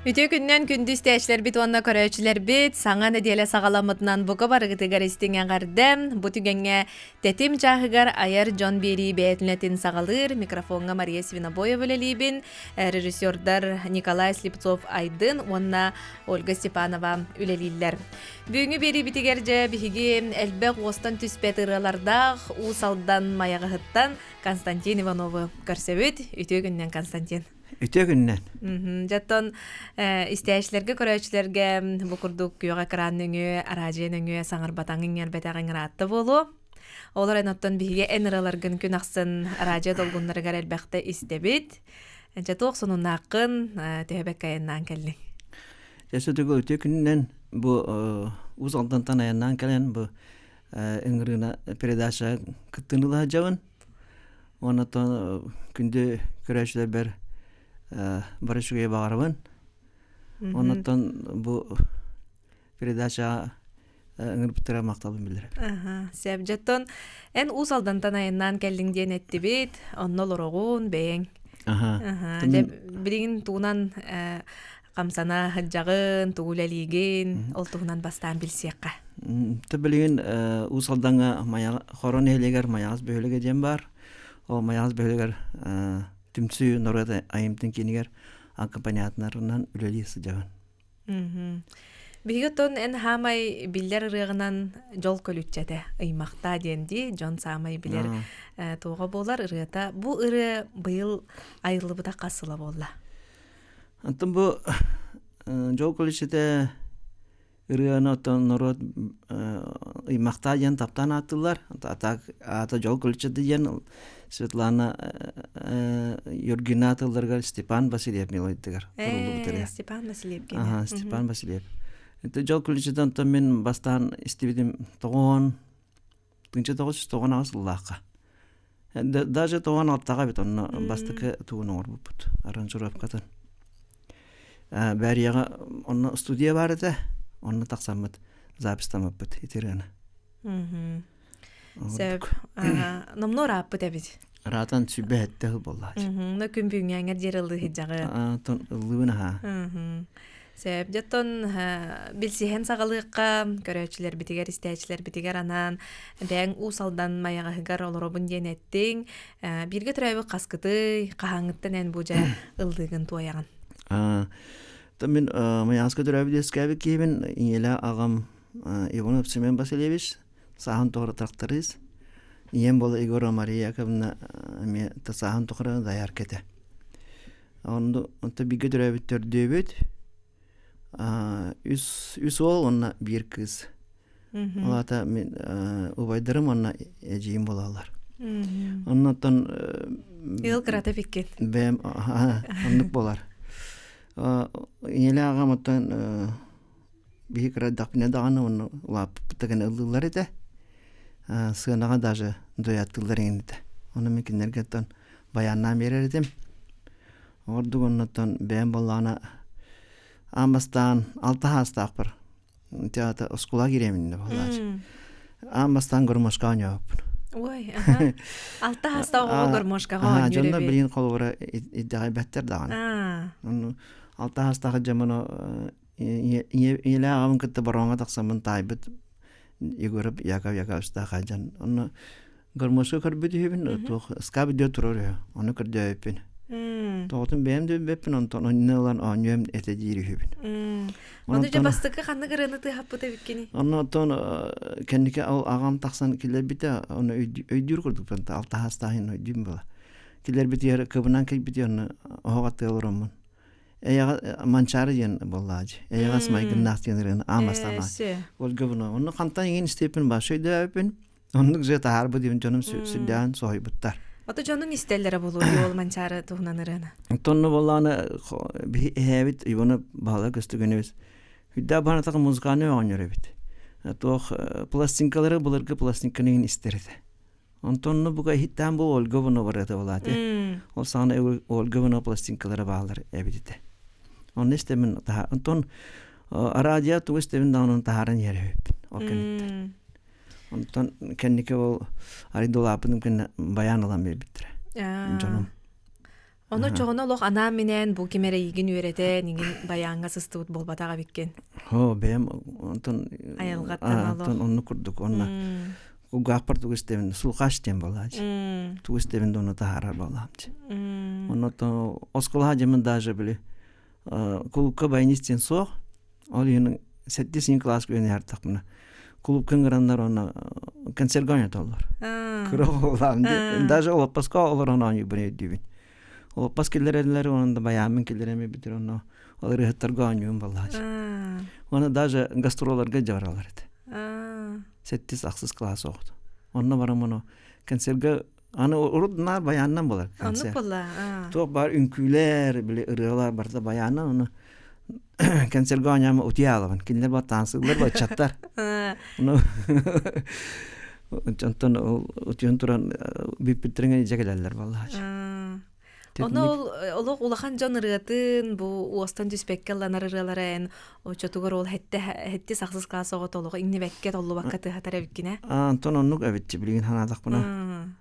Үтүө күннэн күндү истээччилэрбит уонна көрөөччүлэрбит саҥа нэдиэлэ саҕаламмытынан бука барыгытыгар истиҥ эҕэрдэ. Бу түгэҥҥэ Тэтим чааһыгар айар дьон биэрии бэйэтинэтин саҕалыыр микрофоҥҥа Мария Свинобоева үлэлиибин, режиссердар Николай Слепцов-Айдын уонна Ольга Степанова үлэлииллэр. Бүгүҥҥү биэриибитигэр дьэ биһиги элбэх уостан түспэт ырыалардаах Уус Алдан Майаҕаһыттан Константин Ивановы көрсөбүт. Үтүө күннэн, Константин. Үтүө күннэн. Дьоттон истээччилэргэ, көрөөччүлэргэ бу курдук күөх экран нөҥүө, араадьыйа нөҥүө саҥарбатаҥ иҥэрбэтэҕиҥ ыраатта буолуо. Ол эрэн оттон биһиги эн ыраларгын күн ахсын араадьыйа долгуннарыгар элбэхтэ истэбит. Дьэ туох сонуннааххын төһө бэккэ айаннаан кэллиҥ? Дьэ сөтүгү үтүө күнүнэн бу Уус Алдантан айаннаан кэлэн бу ыҥырыына передача кыттыыны ыла сылдьабын. Онтон күндү көрөөччүлэрбэр бары үчүгэйи баҕарабын. Онтон бу передачаҕа ыҥырбыттара махталбын биллэрэбин. Аха, сөп. Дьоттон эн Уус Алдантан айаннаан кэллиҥ диэн эттибит. Онно олороҕун бэйэҥ. Аха. Аха. Дьэ, билигин тугунан хамсана сылдьаҕын, тугу үлэлиигин, ол туһунан бастаан билсиэххэ. Тэ билигин Уус Алдаҥҥа Хоро нэһилиэгэр Майаҕас бөһүөлэгэ диэн баар. Ол Майаҕас бөһүөлэгэр түмсүү норуот айымтын киинигэр аккомпаниатынарынан үлэлии сылдьабын. Биһиги оттон эн хаамай биллэр ырыаҕынан дьол көлүччэтэ ыймахтаа диэн дии дьон саамай билэр туоҕа буолар ырыата. Бу ырыа быйыл айыллыбыта хас сыла буолла? Онтон бу дьол көлүччэтэ ырыаны оттон норуот ыймахтаа диэн таптаан ааттыыллар. Аата дьол көлүччэтэ диэн Светлана Юргина тылларыгар Степан Васильев мелодиятыгар куруллубут ырыа. Степан Васильев Аха, Степан Васильев. Это дьол көлүччэтэ онтон мин бастаан истибитим тоҕоон тынча 998 сыллаахха. Даже тоҕон алтаҕа эбит онно бастакы тугун оҥорбуппут аранжировкатын. Бээрийэҕэ онно студия баар этэ, онно тахсаммыт записьтаммыппыт ити ырыаны. Сөп. Номнуо ырааппыт эбит. Ыраатан сүбэ эттэ сыл буоллаачы. Но күн бүгүҥҥэ диэри ыллыы сылдьаҕын. Ыллыыбын аһаа. Сөп. Дьоттон билсиһэн саҕалыахха, көрөөччүлэрбитигэр, истээччилэрбитигэр анаан бэйэҥ Уус Алдан Майаҕаһыгар олоробун диэн эттиҥ. Бииргэ төрөөбүт хаскытый, хаһааҥҥыттан эн бу дьэ ыллыыгын туойаҕын? Мин Майаҕаска төрөөбүт үөскээбит киһибин ийэлээх аҕам Иванов Семен Васильевич сааһын тухары тракторист. Ийэм буола Егорова Мария Яковлевна эмиэ сааһын тухары доярка этэ. Онно бииргэ төрөөбүт төрдүөбүт үс үс уол уонна биир кыыс. Ол аата мин убайдарым уонна эдьиийим буолаллар. Оннуттан Ыал кырата биккин. Бэйэм оннук буолар. Ийэлээх аҕам оттон биһи кыра эрдэхпинэ даҕаны уонна улааппыппыт да гына ыллыыллар этэ. Сыанаҕа даже дуэттыыллар иҥин этэ. Ону мин кинилэргэ оттон баяннаан биэрэр этим. Ордук оннуттан бэйэм буоллаҕына аан бастаан алта саастаахпар театр оскуола киириэминнэ буоллааччы. Аан бастаан гармошка оонньообуппун. Ой, аха. Алта хаста оҕо гармошкаҕа оонньуур Дьонно билигин холобура идэҕэйбэттэр даҕаны. Ону алта саастаах дьоммуну ийэлээх аҕабын кытта бароҥҥа тахсаммын таайбыт Егоров Яков Яковлевичтаах дьон онно гармошка көрбүт үһүбүн туох скап диэ турар үһү ону көрдөөбүппүн тоҕотун бэйэм да билбэппин онтон онно ылан оонньуом этэ диир үһүбүн Ону дьэ бастакы ханнык ырыаны тыаһаппыт эбиккиний Онно оттон кэнники ол аҕам тахсан киллэрбитэ ону өйдүүр курдукпун алтаһаастааһын өйдүүм буола киллэрбитигэр кыбынан кэлбити онно оһох аттыгар олороммун Эйэҕэ Манчаары диэн буоллаачы. Эйэҕэс майгыннаах диэн ырыаны аамастаан. Ольга Вно. Онно хантан иҥин истиэппин башы өйдөөбүппүн. Оннук же таһаарбыт диэн дьонум сүрдээн соһуйбуттар. Ото дьонуҥ истэллэрэ буолуо ол Манчаары туһунан ырыаны. Онно буоллаҕына биһи эһээбит Ивана Баһылай Көстүгүнэбис Хүддээх баһанатаҕа музыканы оонньор эбит. Туох пластинкалары былыргы пластинканы иҥин истэр этэ. Онтон бука иһиттээн бу Ольга Иванова ырыата буолааты. Ол саҕана Ольга Иванова пластинкалара бааллар эбит этэ. Онно истэмин таһа онтон радио тугу истэбин даҕаны таһааран иһэр эбиппин ол кэнниттэн. Онтон кэнники ол арыйдолааппытым кэннэ баян ылан биэрбиттэрэ дьонум. Ону чоҕуна олох анаан-минээн бу ким эрэ эйигин үөрэтэн, иҥин байааҥҥа сыстыбыт буолбатах эбиккин. Оо, бэйэм онтон Айылҕаттан олох. Онтон оннук курдук онно кулгаахпар тугу истэбин слухач диэн буолааччы. Тугу истэбин да ону таһаарар буолааччы. Оннуттан оскуолаҕа дьэмин даже били кулуупка баянист диэн суох. Ол иһин сэттис кылаас үөрэнэ Кулуупка ыҥыраннар уонна концертга оонньотоллор. Кыра оҕолоом даже олоппоско олорон оонньуубун өйдүүбүн. Олоппос киллэрэллэр уонна да байааммын киллэрэми бүтэр онно ол ырыаһыттарга оонньуум буоллааччы. Уонна даже гастролларга дьаралар этэ. Сэттис ахсыс класс оҕото. Онно баран ону концертга аны урут наар баянынан буолар концерт. Оннук буолла. Туох баар үҥкүүлэр, били ырыалар барыта баянынан ону концертга оонньоом утуйаалабын. Кинилэр ба таансыыллар баччаттар. Ону онтон утуйан туран бүппүттэрин дьэ кэлэллэр буоллааччы. Ону ол олох улахан дьон ырыатын бу уостан түспэккэ ылланар ырыалара эн оччотугар ол хэтте хэтти сахсыс класс оҕото олох иҥнибэккэ толлубакка тыһатар эбиккинэ. Антон оннук эбитчи билигин санаатахпына.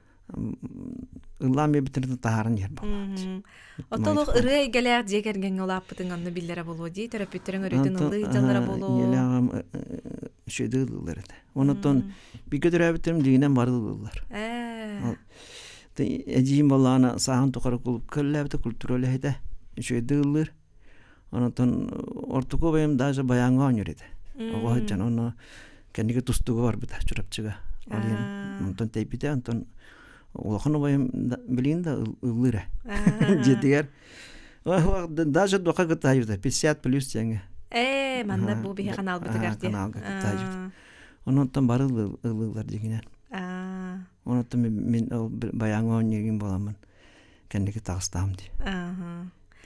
Ыллаан биэрбиттэрин таһааран иһэр буолааччы. Ото олох ырыа эйгэлээх дьиэ кэргэҥҥэ улааппытыҥ онно биллэрэ буолуо дии төрөппүттэриҥ өрүүтүн ыллыы сылдьаллара буолуо. Ийэлээх аҕам үчүгэйдик ыллыыллар этэ. Онтон бииргэ төрөөбүттэрим дьиҥинэн бары ыллыыллар. Эдьиийим буоллаҕына сааһын тухары кулуупка үлэлээбитэ, культура үлэһитэ, үчүгэйдик ыллыыр. Онтон ортоку убайым даже баяҥҥа оонньуур этэ. Оҕо сылдьан онно кэнники тустууга барбыта Чурапчыга. Ол иһин онтон тэйбитэ, онтон улахан убайым билигин да ыллыыр ээ. Дьиэтигэр даже духа кытта 50 плюс диэҥҥэ. Ээ, манна бу биһи каналбытыгар дии. Каналга кытта Онон бары ыллыыллар дьиҥинэн. Онон мин ол баяҥҥа оонньуугун буоламмын кэнники таҕыстаам дии.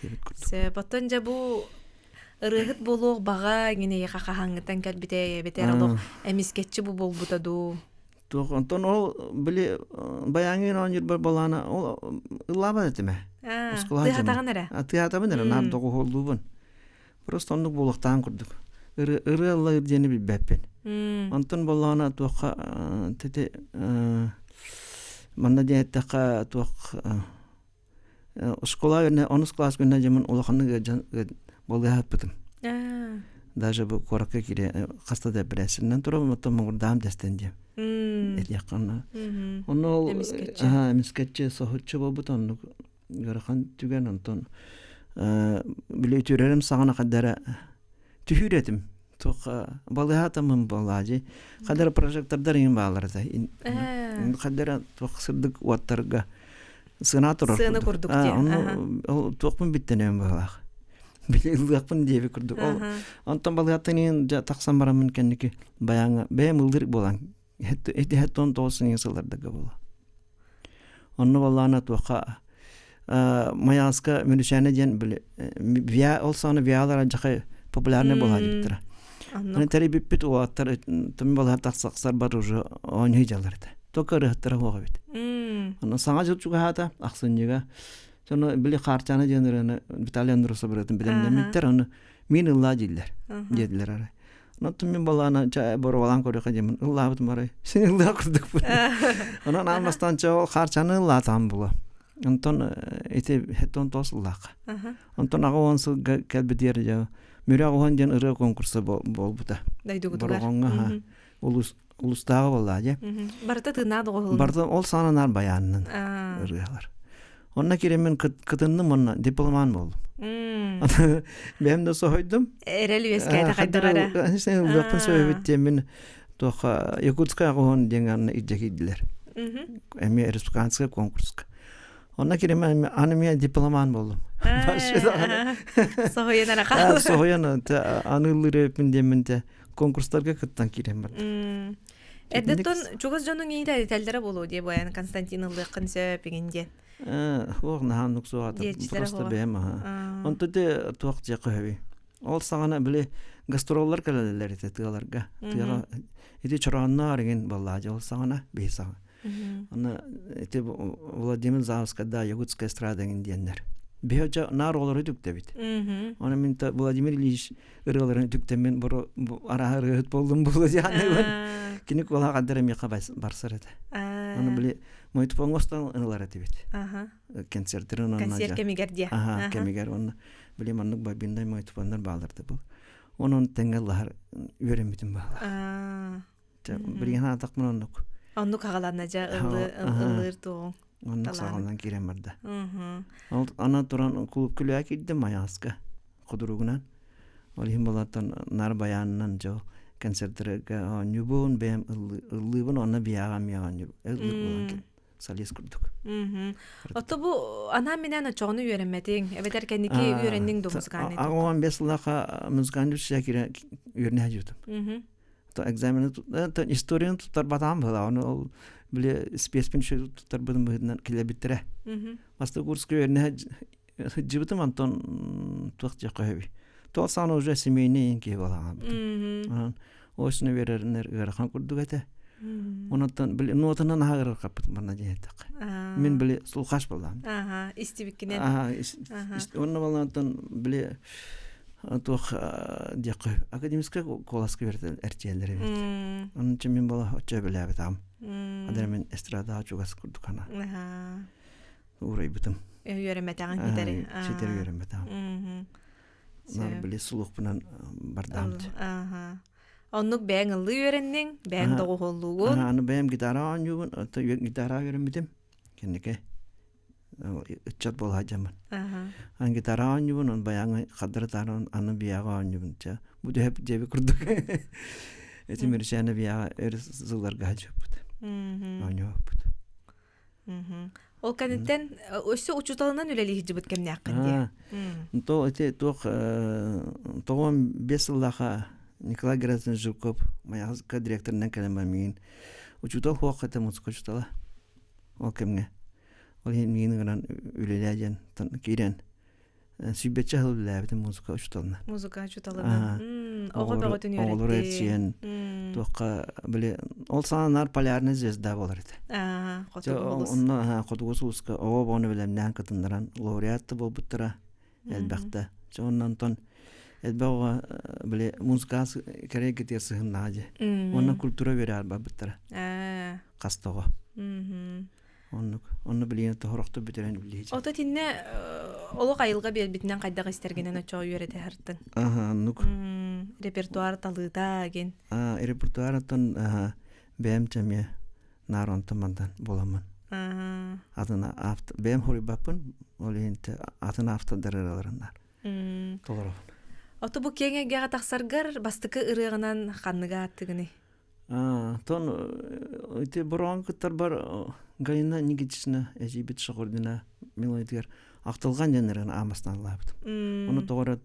Диэбит курдук. Сөп. Оттон дьэ бу ырыаһыт буолуох баҕа эҥин эйиэхэ хаһааҥҥыттан кэлбитэ эбэтэр олох эмискэччи бу буолбута дуу? Туох онтон ол били баяҥҥын оонньуурбар балаана ол ыллаабат этим ээ. Тыаһатаҕын эрэ? Тыаһатабын эрэ, наар доҕуһуоллуубун. Просто оннук буолуохтаан курдук. Ырыа ыллыыр диэни билбэппин. Онтон буоллаҕына туохха тити манна диэн эттэххэ туох школа онус класс гынна дьоммун улаханнык ыалдьан балыыһа Даже бу куоракка киирэ хаста да эпэрээссийэнэн турабын, оттон муҥурдаам дэстэн диэм. Этиэххэ онно. Онно ол эмискэччи соһуччу буолбут оннук ыарахан түгэн онтон били үтүөрэрим саҕана хаддара түһүүр этим туох балыһаатаммын буолаадьы хадара прожектордар иҥин баалар этэ хадара туох сырдык уоттарга сына турар сыана курдук ол туохпун биттэнэм быһалаах били ыллыахпын диэби курдук ол онтон балыһаттан иҥин тахсан бараммын кэнники баяҥа бэйэм ыллыр буолан Эти 19 иҥин сыллардарга буола. Онно буоллаҕына туохха Майаҕаска Мүрүчээнэ диэн били виа ол саҕана виалар алдьархай популярнай буолаа диэбиттэрэ. Аны тэрийбиппит уолаттар түмү балаһар тахсар бар уже оонньуу дьаллар этэ. Только ырыһыттара суох эбит. Онно саҥа дьыл чугаһаата ахсынньыга. Соно били Хаарчаана диэн ырыаны Виталий Андросов ырыатын бэлэмнэммиттэр. Ону мин ыллаа дииллэр диэтилэр арай. Онтон мин балаана чэ боруобалаан көрүөххэ диэммин ыллаабытым арай син ыллыах курдукпун. Онон аан бастаан чэ ол хаарчаны ыллаатаҕым буолуо. Онтон ити 79 ыллаахха. Онтон 80 сылга кэлбитигэр дьэ Мүрэ оҕуһун диэн ырыа конкурса буолбута. Дойдугутугар. Бороҕоҥҥо улус улустааҕы буоллаа дьэ. Барыта тыыннаах доҕоһулун. Барыта ол саҕана наар байааннын ырыалар. Онно киирэммин кытынным онно дипломан буоллум. Бэйэм да соһуйдум. Эрэл үөскээтэ хайдах эрэ. Сен ыллыахпын сөбүт диэммин туохха Якутская оҕуһун диэн анна илдьэ киирдилэр. Эмиэ республиканскай конкурска. Онно киирэммин аны эмиэ дипломан буоллум. Соһуйан эрэ хаалла. Соһуйан аны ыллыыр эбиппин диэммин те конкурстарга кыттан киирэн бардым. Эрдэттэн чугас дьонуҥ иитэ этэллэрэ буолуо дии буойан Константин ыллыаххын сөп игин диэн. Суох наһаа суох просто бэйэм аха. Онто те туох дьиэ көһөбүй. Ол саҕана били гастроллар кэлэллэр этэ тыаларга. Тыаҕа ити чороонноор игин баллаадьа ол саҕана биһи саҕа. Аны ити Владимир Завскайда Якутская эстрада игин диэннэр. Биһи очо наар олору үтүктэбит. Оны мин Владимир Ильич ырыаларын үтүктэммин бу арааһа ырыаһыт буоллум буолуо диэн кини куолаһа хандар эмиэхэ барсар этэ. Аны били Мойтупоҥостон ылар этибит. Аха. Концертерин онно Концерт кэмигэр диэ. Аха, кэмигэр онно били маннык бобиннай мойтупоннор бааллар был. Онон тэҥҥэ лаһар үөрэммитим баалар. Билигин атахпын оннук. Оннук аҕаланна дьэ ыллыыр туоҕуҥ. Оннук саҕаланан киирэн барда. Ол ана туран клуб күлүө киирдим Майаҕаска худуругунан. Ол иһин болаттан нар баянынан дьол концертерге оонньуубун бэйэм ыллыыбын онно бияҕа эмиэ оонньуу ыллыыр буолан кин солист курдук. Отто бу анаан минээн очоҕуну үөрэммэтиҥ эбэтэр кэнники үөрэнниҥ ду музыкальный Аҕам бес сыллаха музыкальный училище киирэн үөрэнэ сылдьыбытым. То экзамены историяны туттарбатаҕым быһыылаах. Ону ол били спеспин туттарбытым быһыытынан килэбиттэрэ. Бастакы курска үөрэнэ сылдьыбытым, онтон туох диэххэ сөбүй. Туох саҕана уже семейный киһи буолаҕым. Онон осүнэ үөрэринэр ыарахан курдук этэ. Онуттан били нуотанан аһа ыарырҕаппытым манна диэн эттэххэ. Мин били слухач буоллаҕым. Аха, истибиккинэн. Аха, онно буоллаҕыттан били туох диэххэ академическай куоласка эрчийэллэр эбит. Онон мин буола оччо билээбитам. Адара мин эстрадаҕа чугас курдук ана. Уурайбытым. Үөрэммэтэҕин ситэри. Ситэри үөрэммэтэҕим. Нар били сулукпунан бардаамт. Оннук бэйэҥ ыллыы үөрэнниҥ, бэйэҥ доҕуһуоллуугун. Аны бэйэм гитара оонньуубун, гитара үөрэммитим. Кэнники ыччат буола сылдьаммын. Аны гитара оонньуубун, он баяҥы хаддары тааран аны бияҕа оонньуубун. Чэ, бу түһэп дьиэби курдук. Эти Мирчээнэ бияҕа өр сылларга сылдьыбыппыт. Оонньууппут. Ол кэнниттэн өссө учууталынан үлэлии сылдьыбыт кэмнээххин дии. То ити туох тоҕом 5 сыллааха Николай Герасимович Жирков Майаҕаска директорынан кэлэн миигин учуутал хуох этэ музыка учуутала ол кэмҥэ ол иһин миигин ыҥыран үлэлээ диэн киирэн сүүрбэччэ сыл үлэлээбитим музыка учууталынан. Музыка учууталынан. Оҕо бөҕөтүн үөрэттин. Оҕолору эрчийэн туохха били ол саҕана полярная звезда буолар этэ. Хотугу сулус. Онно хотугу сулуска оҕо оҕону бэлэмнээн кытыннаран лауреат да буолбуттара элбэхтэ. Чэ онно онтон элбэх оҕо били музыка кэрэ гитер сыһыннаҕа дьэ. Онно культура үөрэҕэр барбыттара. Хас да оҕо. Оннук. Онно билигин тоһорохто бүтэрэн үллиһи. Ото тинне олох айылга биэрбитинэн хайдах истэргинэн очоо үөрэтэ хартын. Аха, оннук. Репертуар талыыта ген. А, репертуар оттон бэйэм чэмиэ наар онтон мантан буоламмын. Атын авто бэйэм хоруйбаппын, ол иһин атын автордар ыраларыннар. Толоробун. Ото бу киэҥ эйгэҕэ тахсаргар бастакы ырыаҕынан ханныга ааттыгыный? Тон ити бороҕон кыттарбар Галина Никитична эдьиийбит Шахурдина мелодиятыгар ахтылҕан диэн аамастан ыллаабытым. Ону тоҕо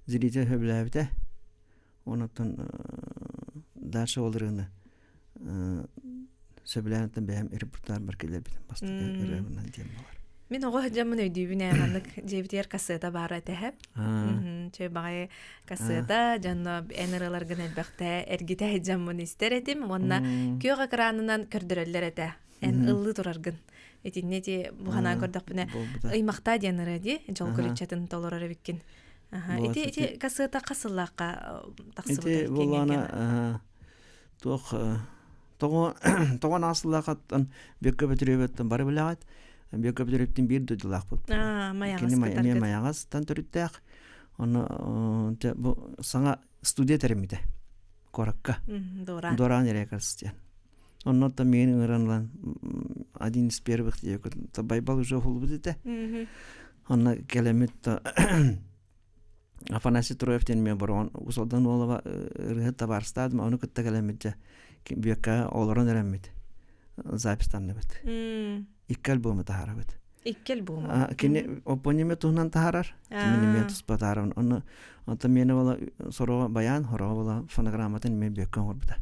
зритель сөбүлээбитэ. Онуттан дальше ол ырыаны сөбүлээн бэйэм репертуарбар киллэрбитим бастакы ырыабынан диэн буолар. Мин оҕо сылдьаммын өйдүүбүн ээ маннык дьиэбитигэр кассета баара этэһэ. Чөй баҕайы кассета дьонно эн ырыаларгын элбэхтэ эргитэ сылдьаммын истэр этим уонна күөх экранынан көрдөрөллөр этэ. Эн ыллыы тураргын. Итиннэ ити бу ханаан көрдөхпүнэ ыймахтаа диэн ырыа дии дьол күлүччэтин толорор эбиккин. Ити ити кассета хас сыллаахха тахсыбыта? Ити буоллаҕына туох тоҕо тоҕо наасыллаахаттан Бүөккэ Бөтүрүөбэттэн бары билэҕит. Бүөккэ Бөтүрүөптүн биир дойдулаахпыт. Кини эмиэ Майаҕастан төрүттээх. Онно бу саҥа студия тэриммитэ куоракка. Доран Рекордс диэн. Онно миигин ыҥыран ылан один из первых диэбит Байбал уже уһулбут этэ. Онно кэлэммит Афанасий Троев диэн эмиэ Бороҕон Усалдан Уолова ырыаһыт табаарыстаадым, ону кытта кэлэммит дьэ бүөккэ олорон эрэммит запистанныбыт. Икки альбому таһаарабыт. Икки альбому? Кини оппониме туһунан таһаарар, мин эмиэ туспа таһаарабын. Онно онтон миэнэ буола сороҕо баян, сороҕо буола фонограмматын эмиэ бүөккэ оҥорбута.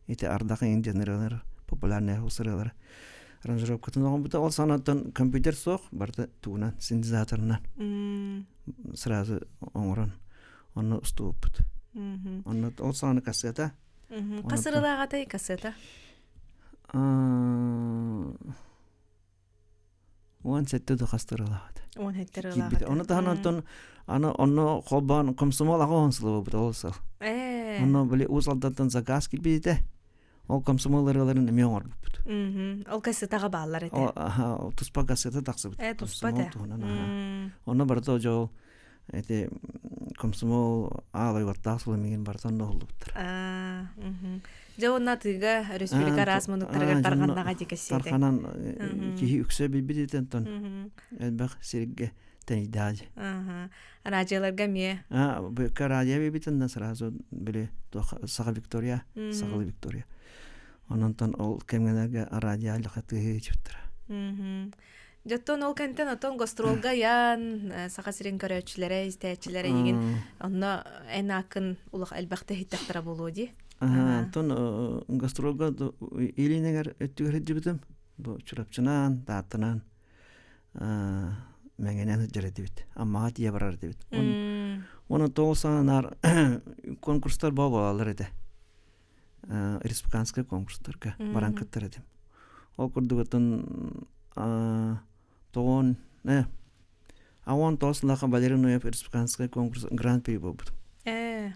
Ити ардах иҥин диэн ырыалар, популярнай ырыалар аранжировкатын оҥорбута. Ол санаттан компьютер суох, барыта тугунан, синтезаторынан сразу оҥорон онно устубуппут. Онно ол саҕана кассета. Хас ырылааҕатай кассета? 17 да хас ырылаҕата. 17 ырылааҕата. Ону таһынан онтон аны онно холбоон комсомол аҕа он сылы буолбут ол сыл. Онно били Уус Алдантан заказ киирбитэ. Ол комсомол ырыаларын эмиэ оҥорбуппут. Ол кассетаҕа бааллар этэ. Туспа кассета тахсыбыт. Э, туспа этэ. Туһунан, Онно барыта дьол эти комсомол аалай уоттаах сула миигин барыта онно уһуллубуттар. Дьэ уонна атыыга республика араас муннуктарыгар тарҕаннаҕа дии кэссиэтэ. Тарханан киһи үксэ билбит этэн элбэх сиргэ тэнийдээдь. Радиоларга эмиэ. Бөккө радио бибитин да сразу били Саха Виктория, Сахалы Виктория. Ононтон ол кэмҥэлэргэ радио аллаха тыһыы чыптара. Дьоттон ол кэнтэн отон гастролга ян Саха сирин көрөөччүлэрэ, истээччилэрэ игин онно эн ааккын улах элбэхтэ иһиттэхтэрэ буолуо дии. Онтон гастролга илинэгэр өттүгэр сылдьыбытым. Бу Чурапчынан, Тааттанан мэҥэнэн сылдьар этибит. Аммаҕа тиийэ барар этибит. Оны тоҕус саанаар конкурстар буолаллар этэ. Республиканскай конкурстарга баран кыттар этим. Ол курдук отон тоҕон Аон тоҕус сыллаахха Валерий Ноев республиканскай конкурс гран-при буолбут.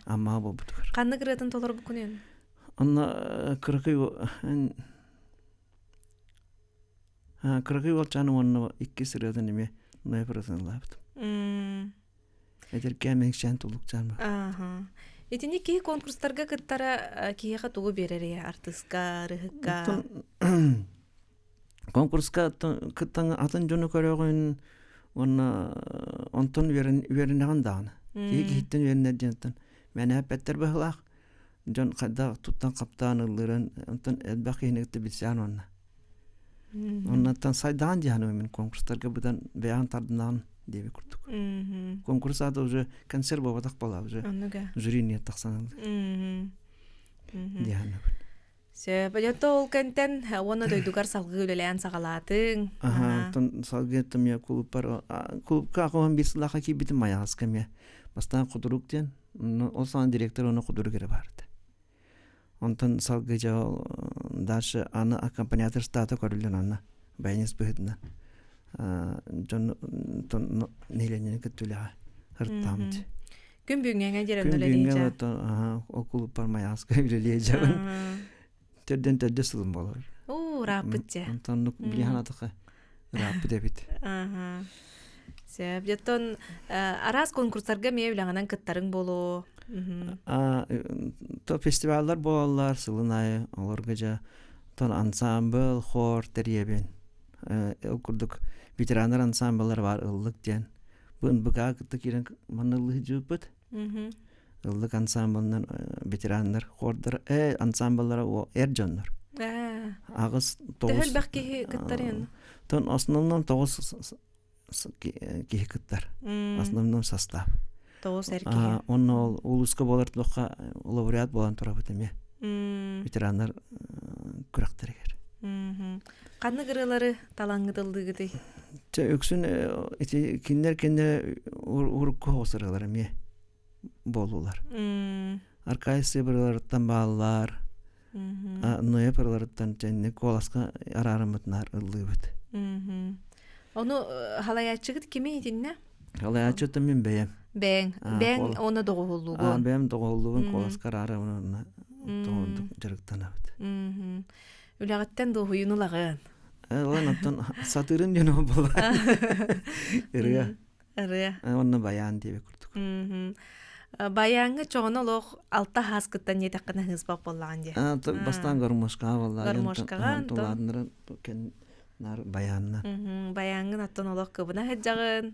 Аммаҕа буолбутугар. Ханнык ырыатын толорбуккунуй? Онно кыракый Кыракый уолчаан уонна иккис ырыатын эмиэ Ноев ырыатын ыллаабытым. Эдэркээн мэҥсээн туллукчаан бар. Итини киһи конкурстарга кыттара киһиэхэ тугу биэрэрий артыыска, ырыһыкка? Конкурска кыттан атын дьону көрөҕүн уонна онтон үөрэнэҕин даҕаны. Киһи киһиттэн үөрэнэр диэнтэн мэнэ эппэттэр быһылаах. Дьон хайдах туттан хаптаан ыллыырын онтон элбэх киһини кытта билсээн уонна. Оннуттан сайдаан дьаһаным мин конкурстарга быдан бэйэҕин тардынаҕын диэби курдук. Конкурс аата уже концерт буолбатах буолаа уже жюри не тахсан дьаһанабын. Сөп, дьонто ол кэнтэн уонна дойдугар салгыы үлэлээн саҕалаатыҥ. Аха, онтон салгыы мия клубпар клубка акоһон биир сыллаахха киирбитим майаҕаска эмиэ бастаан худурук диэн ол саҕана директор уонна худурук эрэ баар этэ. Онтон салгыы дьэ ол дальше аны аккомпаниатор штата көрүллэн анна баянист быһыытынан дьон нэһилиэнньэни кытта үлэҕэ ырыттаамыт. Күн бүгүҥҥэ диэн Күн бүгүҥҥэ ол кулуппар майааска үлэлиэ дьабын. Төрдөн төрдө сылым болор. Уу, ырааппыт дьэ. Онтон билихан атаха ырааппыт эбит. Сөп. Дьоттон араас конкурстарга эмиэ үлэҕинэн кыттарыҥ буолуо. То фестиваллар буолаллар сылын аайы олорго дьэ тон ансамбл, хор тэрийэбин. Ол курдук ветераннар ансамбллар бар ыллык диэн. Бу НБК кытта киирэн манна ыллыһыдьыппыт. Ыллык ансамблынан ветераннар хордар ансамбллара эр дьоннор. Аҕыс тоҕус Төһө киһи кыттар Тон основном тоҕус киһи кыттар. Основном состав. Тоҕус эр киһи. Онно ол улууска буолар туохха лауреат буолан турабыт эмиэ. Ветераннар күрэхтэригэр. Ханнык ырыалары талаҥҥыт ыллыыгытый? Чэ үксүн ити кинилэр кэннэ урукку соҕус ырыалар эмиэ буоллулар. Аркадий Сыбырыларыттан бааллар, Ноя ырыаларыттан чэнни куоласка араарыммытынаар ыллыыбыт. Ону халайааччыгыт кими итиннэ? Халайааччы мин бэйэм. Бэйэҥ. Бэйэҥ оны доҕуһуллуугун. Бэйэм доҕуһуллуубун куоласка араарабын тоҕурдук дьарыктанабыт. Үлэҕиттэн дуоһуйун ылаҕын. Ылан оттон сатыырым диэн ол буолла. Ырыа. Ырыа. Онно баян диэбит курдук. Баяҥҥа чоҕоно олох алта хааскыттан диэтэххинэ хыыспах буоллаҕын дии. Бастаан гармошкаҕа буолла. Гармошкаҕа тулааннарын нар баянна. Баяҥҥын оттон олох кыбына сылдьаҕын.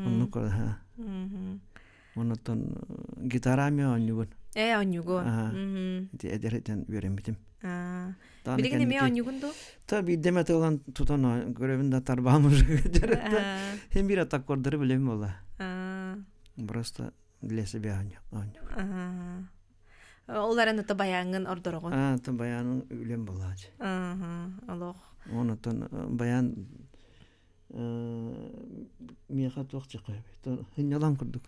Оннук Оннуттан гитара эмиэ оонньуубун. Ээ, оонньуугун. Ити эдэр этэн үөрэммитим. Билигин эмиэ оонньуугун дуу? Та биирдэ эмэ тылан тутан көрөбүн да тарбаам уже Хем бир аккордары билем буола. Просто для себя оонньуу. Ол эрэн ото баяҥҥын ордороҕун. Аа, то баянын үлэм буолаачы. Олох. Онотон баян миэхэ туох чакай сынньалаҥ курдук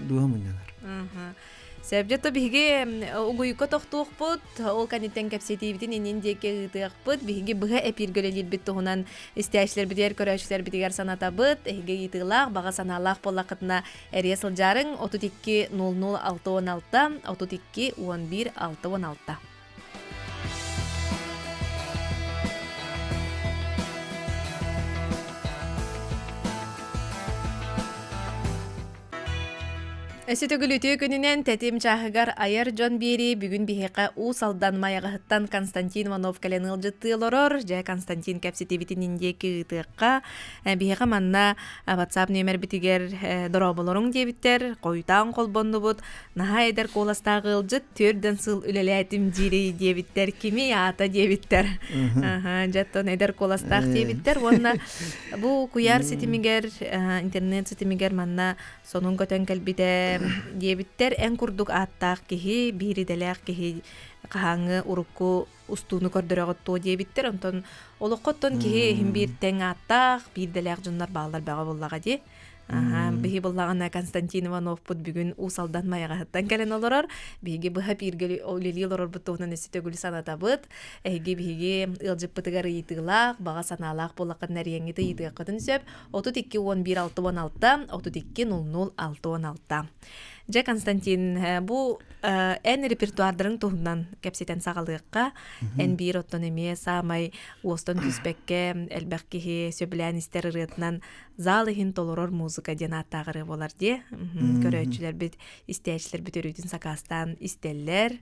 дууһа мунньанар Сөбдьото биһиги угуйукка тохтуохпут, ол кэнниттэн кэпсэтиибитин иннин диэки ыытыахпыт. Биһиги быһа эпииргэ үлэлиирбит туһунан истээччилэрбитигэр, көрөөччүлэрбитигэр санатабыт. Эһиги ыйытыылаах, баҕа санаалаах буоллаххытына эрийэ сылдьаарыҥ 32 00 616 32 11 616. Өссө төгүл үтүө күнүнэн тэтим чааһыгар айар дьон биэрии бүгүн биһиэхэ Уус Алдан Майаҕаһыттан Константин Иванов кэлэн ыалдьыттыы олорор. Дьэ, Константин кэпсэтиибитин диэки ыытыахха. Биһиэхэ манна WhatsApp нүөмэрбитигэр дорооболоруҥ диэбиттэр, хойутаан холбоннубут, наһаа эдэр куоластаах ыалдьыт түөрдэн сыл үлэлээтим диирий диэбиттэр, кими аата диэбиттэр. Дьэ, оттон эдэр куоластаах диэбиттэр уонна бу куйаар ситимигэр, интернет ситимигэр манна сонун көтөн кэлбитэ диэбиттэр эн курдук ааттаах киһи биир идэлээх киһи хаһааҥҥы урукку устууну көрдөрөҕүт туо диэбиттэр онтон олоххо оттон киһи иһин биир тэҥ ааттаах биир идэлээх дьоннор бааллар бөҕө буоллаҕа дии. Аха, биһи буллаҕына Константин Ивановпут бүгүн Уус Алдан Майаҕаһыттан кэлэн олорор. Биһиги быһа бииргэ үлэлии олорорбут туһунан өссө төгүл санатабыт. Эһиги биһиги ыалдьыппытыгар ыйытыылаах, баҕа санаалаах буоллаххытына эриэҥҥит ыйытыаххытын сөп. 32 11 66 32 00 66. Дьэ, Константин, бу эн репертуардарыҥ туһунан кэпсэтэн саҕалыахха. Эн биир оттон эмиэ саамай уостан түспэккэ элбэх киһи сөбүлээн истэр ырыатынан зал иһин толорор музыка диэн ааттаах ырыа буолар дии. Көрөөччүлэрбит, истээччилэрбит өрүүтүн сакаастаан истэллэр.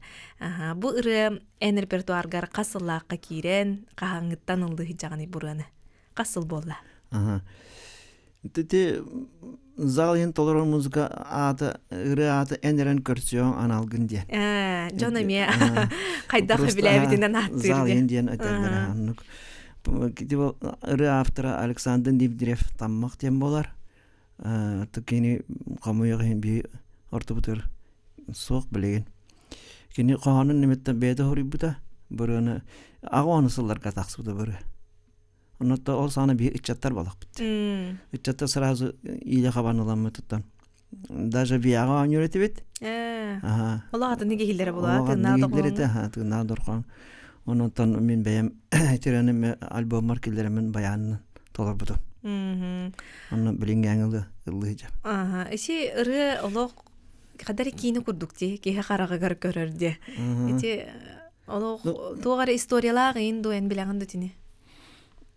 Бу ырыа эн репертуаргар хас сыллаахха киирэн, хаһааҥҥыттан ыллыы сылдьаҕыный бу ырыаны? Хас сыл буолла? Ага. Ити зал иһин толорор музыка аата, ырыа аата эн эрэн көрсүөҥ аналгын диэн. Дьон эмиэ хайдах билээбитинэн ааттыыр Зал иһин диэн этэллэр оннук. Ырыа автора Александр Дмитриев Таммах диэн буолар. Кини хомуйуох иһин биһи ортобутугар суох билигин. Кини хоһоонун нимиттэн бэйэтэ хоруйбута. Бырыаны аҕа уону сылларга тахсыбыта быры. Оннотто ол саҕана биһи ыччаттар балахпыт. Ыччаттар сразу иилэ хабан ыламмытыттан. Даже биэҕэ оонньуур этибит. Олох атыны киһилэрэ буолаа, тыыннаах дорҕоон. Тыыннаах дорҕоон. Ононтон мин бэйэм тирэним альбоммар киллэрэммин баянын толорбутум. Онно билиҥҥээҥи ыллыһыдьа. Ити ырыа олох хадары киини курдук дии, киһи хараҕыгар көрөр дии. Ити Олох туох эрэ историялаах иин дуо эн билэҕин да итини?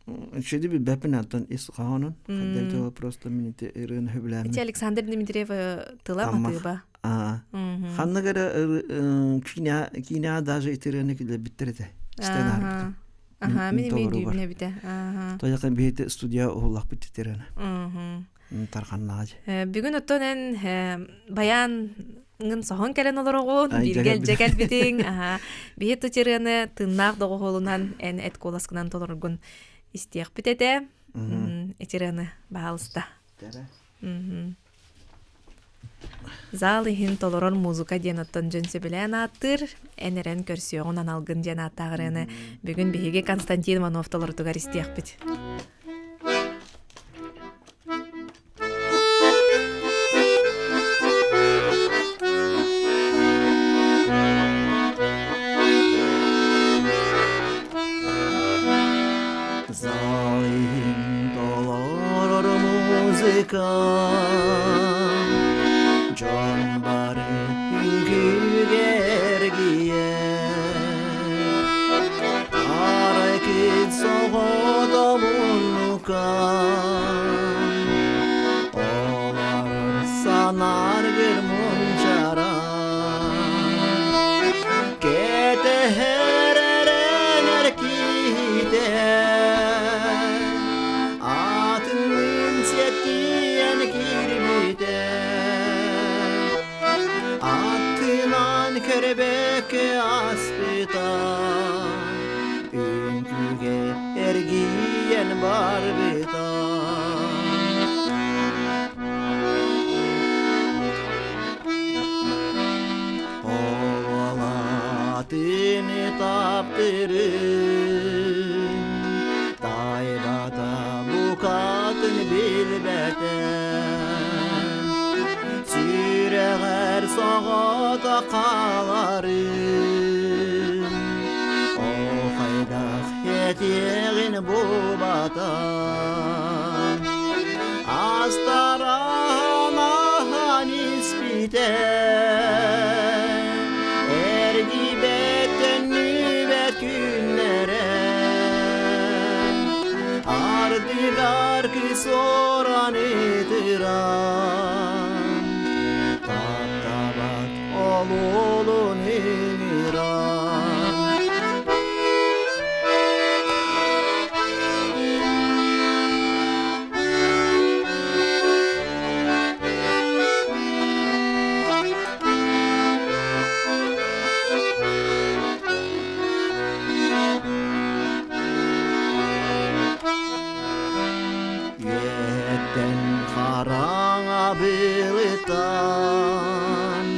Үчүгэйди билбэппин антон ис хоһоонун. Хайдах просто мин ити ырыаны сөбүлээммин. Ити Александр Дмитриев тыла матыыба. Ханнык эрэ киинэҕэ даже ити ырыаны киллэрбиттэр этэ. Истэн аарбытым. Аха, мин эмиэ дүүбүн эбитэ. Тояка биһити студия уһуллахпыт ити ырыаны. Тарханнаҕа Бүгүн оттон эн баян ҥын соһон кэлэн олороҕун, бииргэ илдьэ кэлбитиҥ. Биһи тутирыаны тыыннаах доҕуһуолунан эн эт куоласкынан толороргун истиэхпит этэ. Итирыаны баһаалыста. Зал иһин толорор музыка диэн оттон дьон сөбүлээн ааттыыр, эн эрэн көрсүөҕүн аналгын диэн ааттаах ырыаны бүгүн биһиги Константин Иванов толорутугар истиэхпит. Зал иһин толорор музыка Дьон бары үҥкүүгэ эргийэр Арай кит соҕото муннука Олорор санааргыр мунчара Кэтэһэр эрэнэр киһитэ Атынныын сиэттиэн киирбитэ Аттынан көрбөккө аспыта Үҥкүүгэ эргийэн барбыта Оҕолоотыны таптырын Тайбата букатын билбэтэ Сүрэҕэр соҕото хааларын О хайдах этиэҕин булбата Астараан аһан испитэ Эргийбэт төннүбэт күннэрэ Ардыгар кыс оран ытыран. Сытан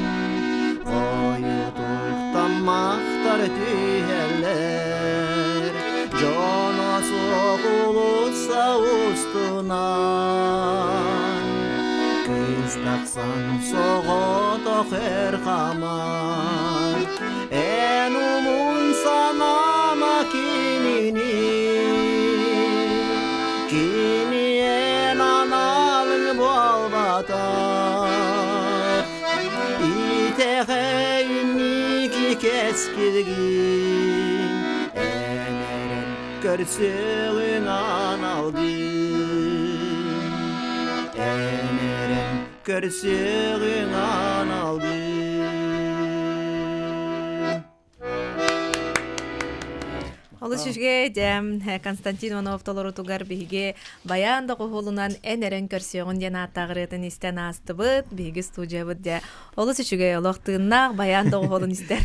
Хойутук таммахтар түһэллэр Дьоно суох уулусса устунан Кыыс тахсан соҕотох эр хамар Эн умун санаама кинини Кини эн аналыҥ буолбатах Итэҕэй инники кэскилгин Эн эрэн көрсүөҕүҥ аналгын Эн эрэн көрсүөҕүҥ аналгын Олус үчүгэй дьэ Константин Иванов толорутугар биһиги баян да хоһулунан эн эрэн көрсүөҕүн диэн ааттаах ырыатын истэн аастыбыт. Биһиги студиябыт дьэ олус үчүгэй олох тыыннаах баян да хоһулун истэр.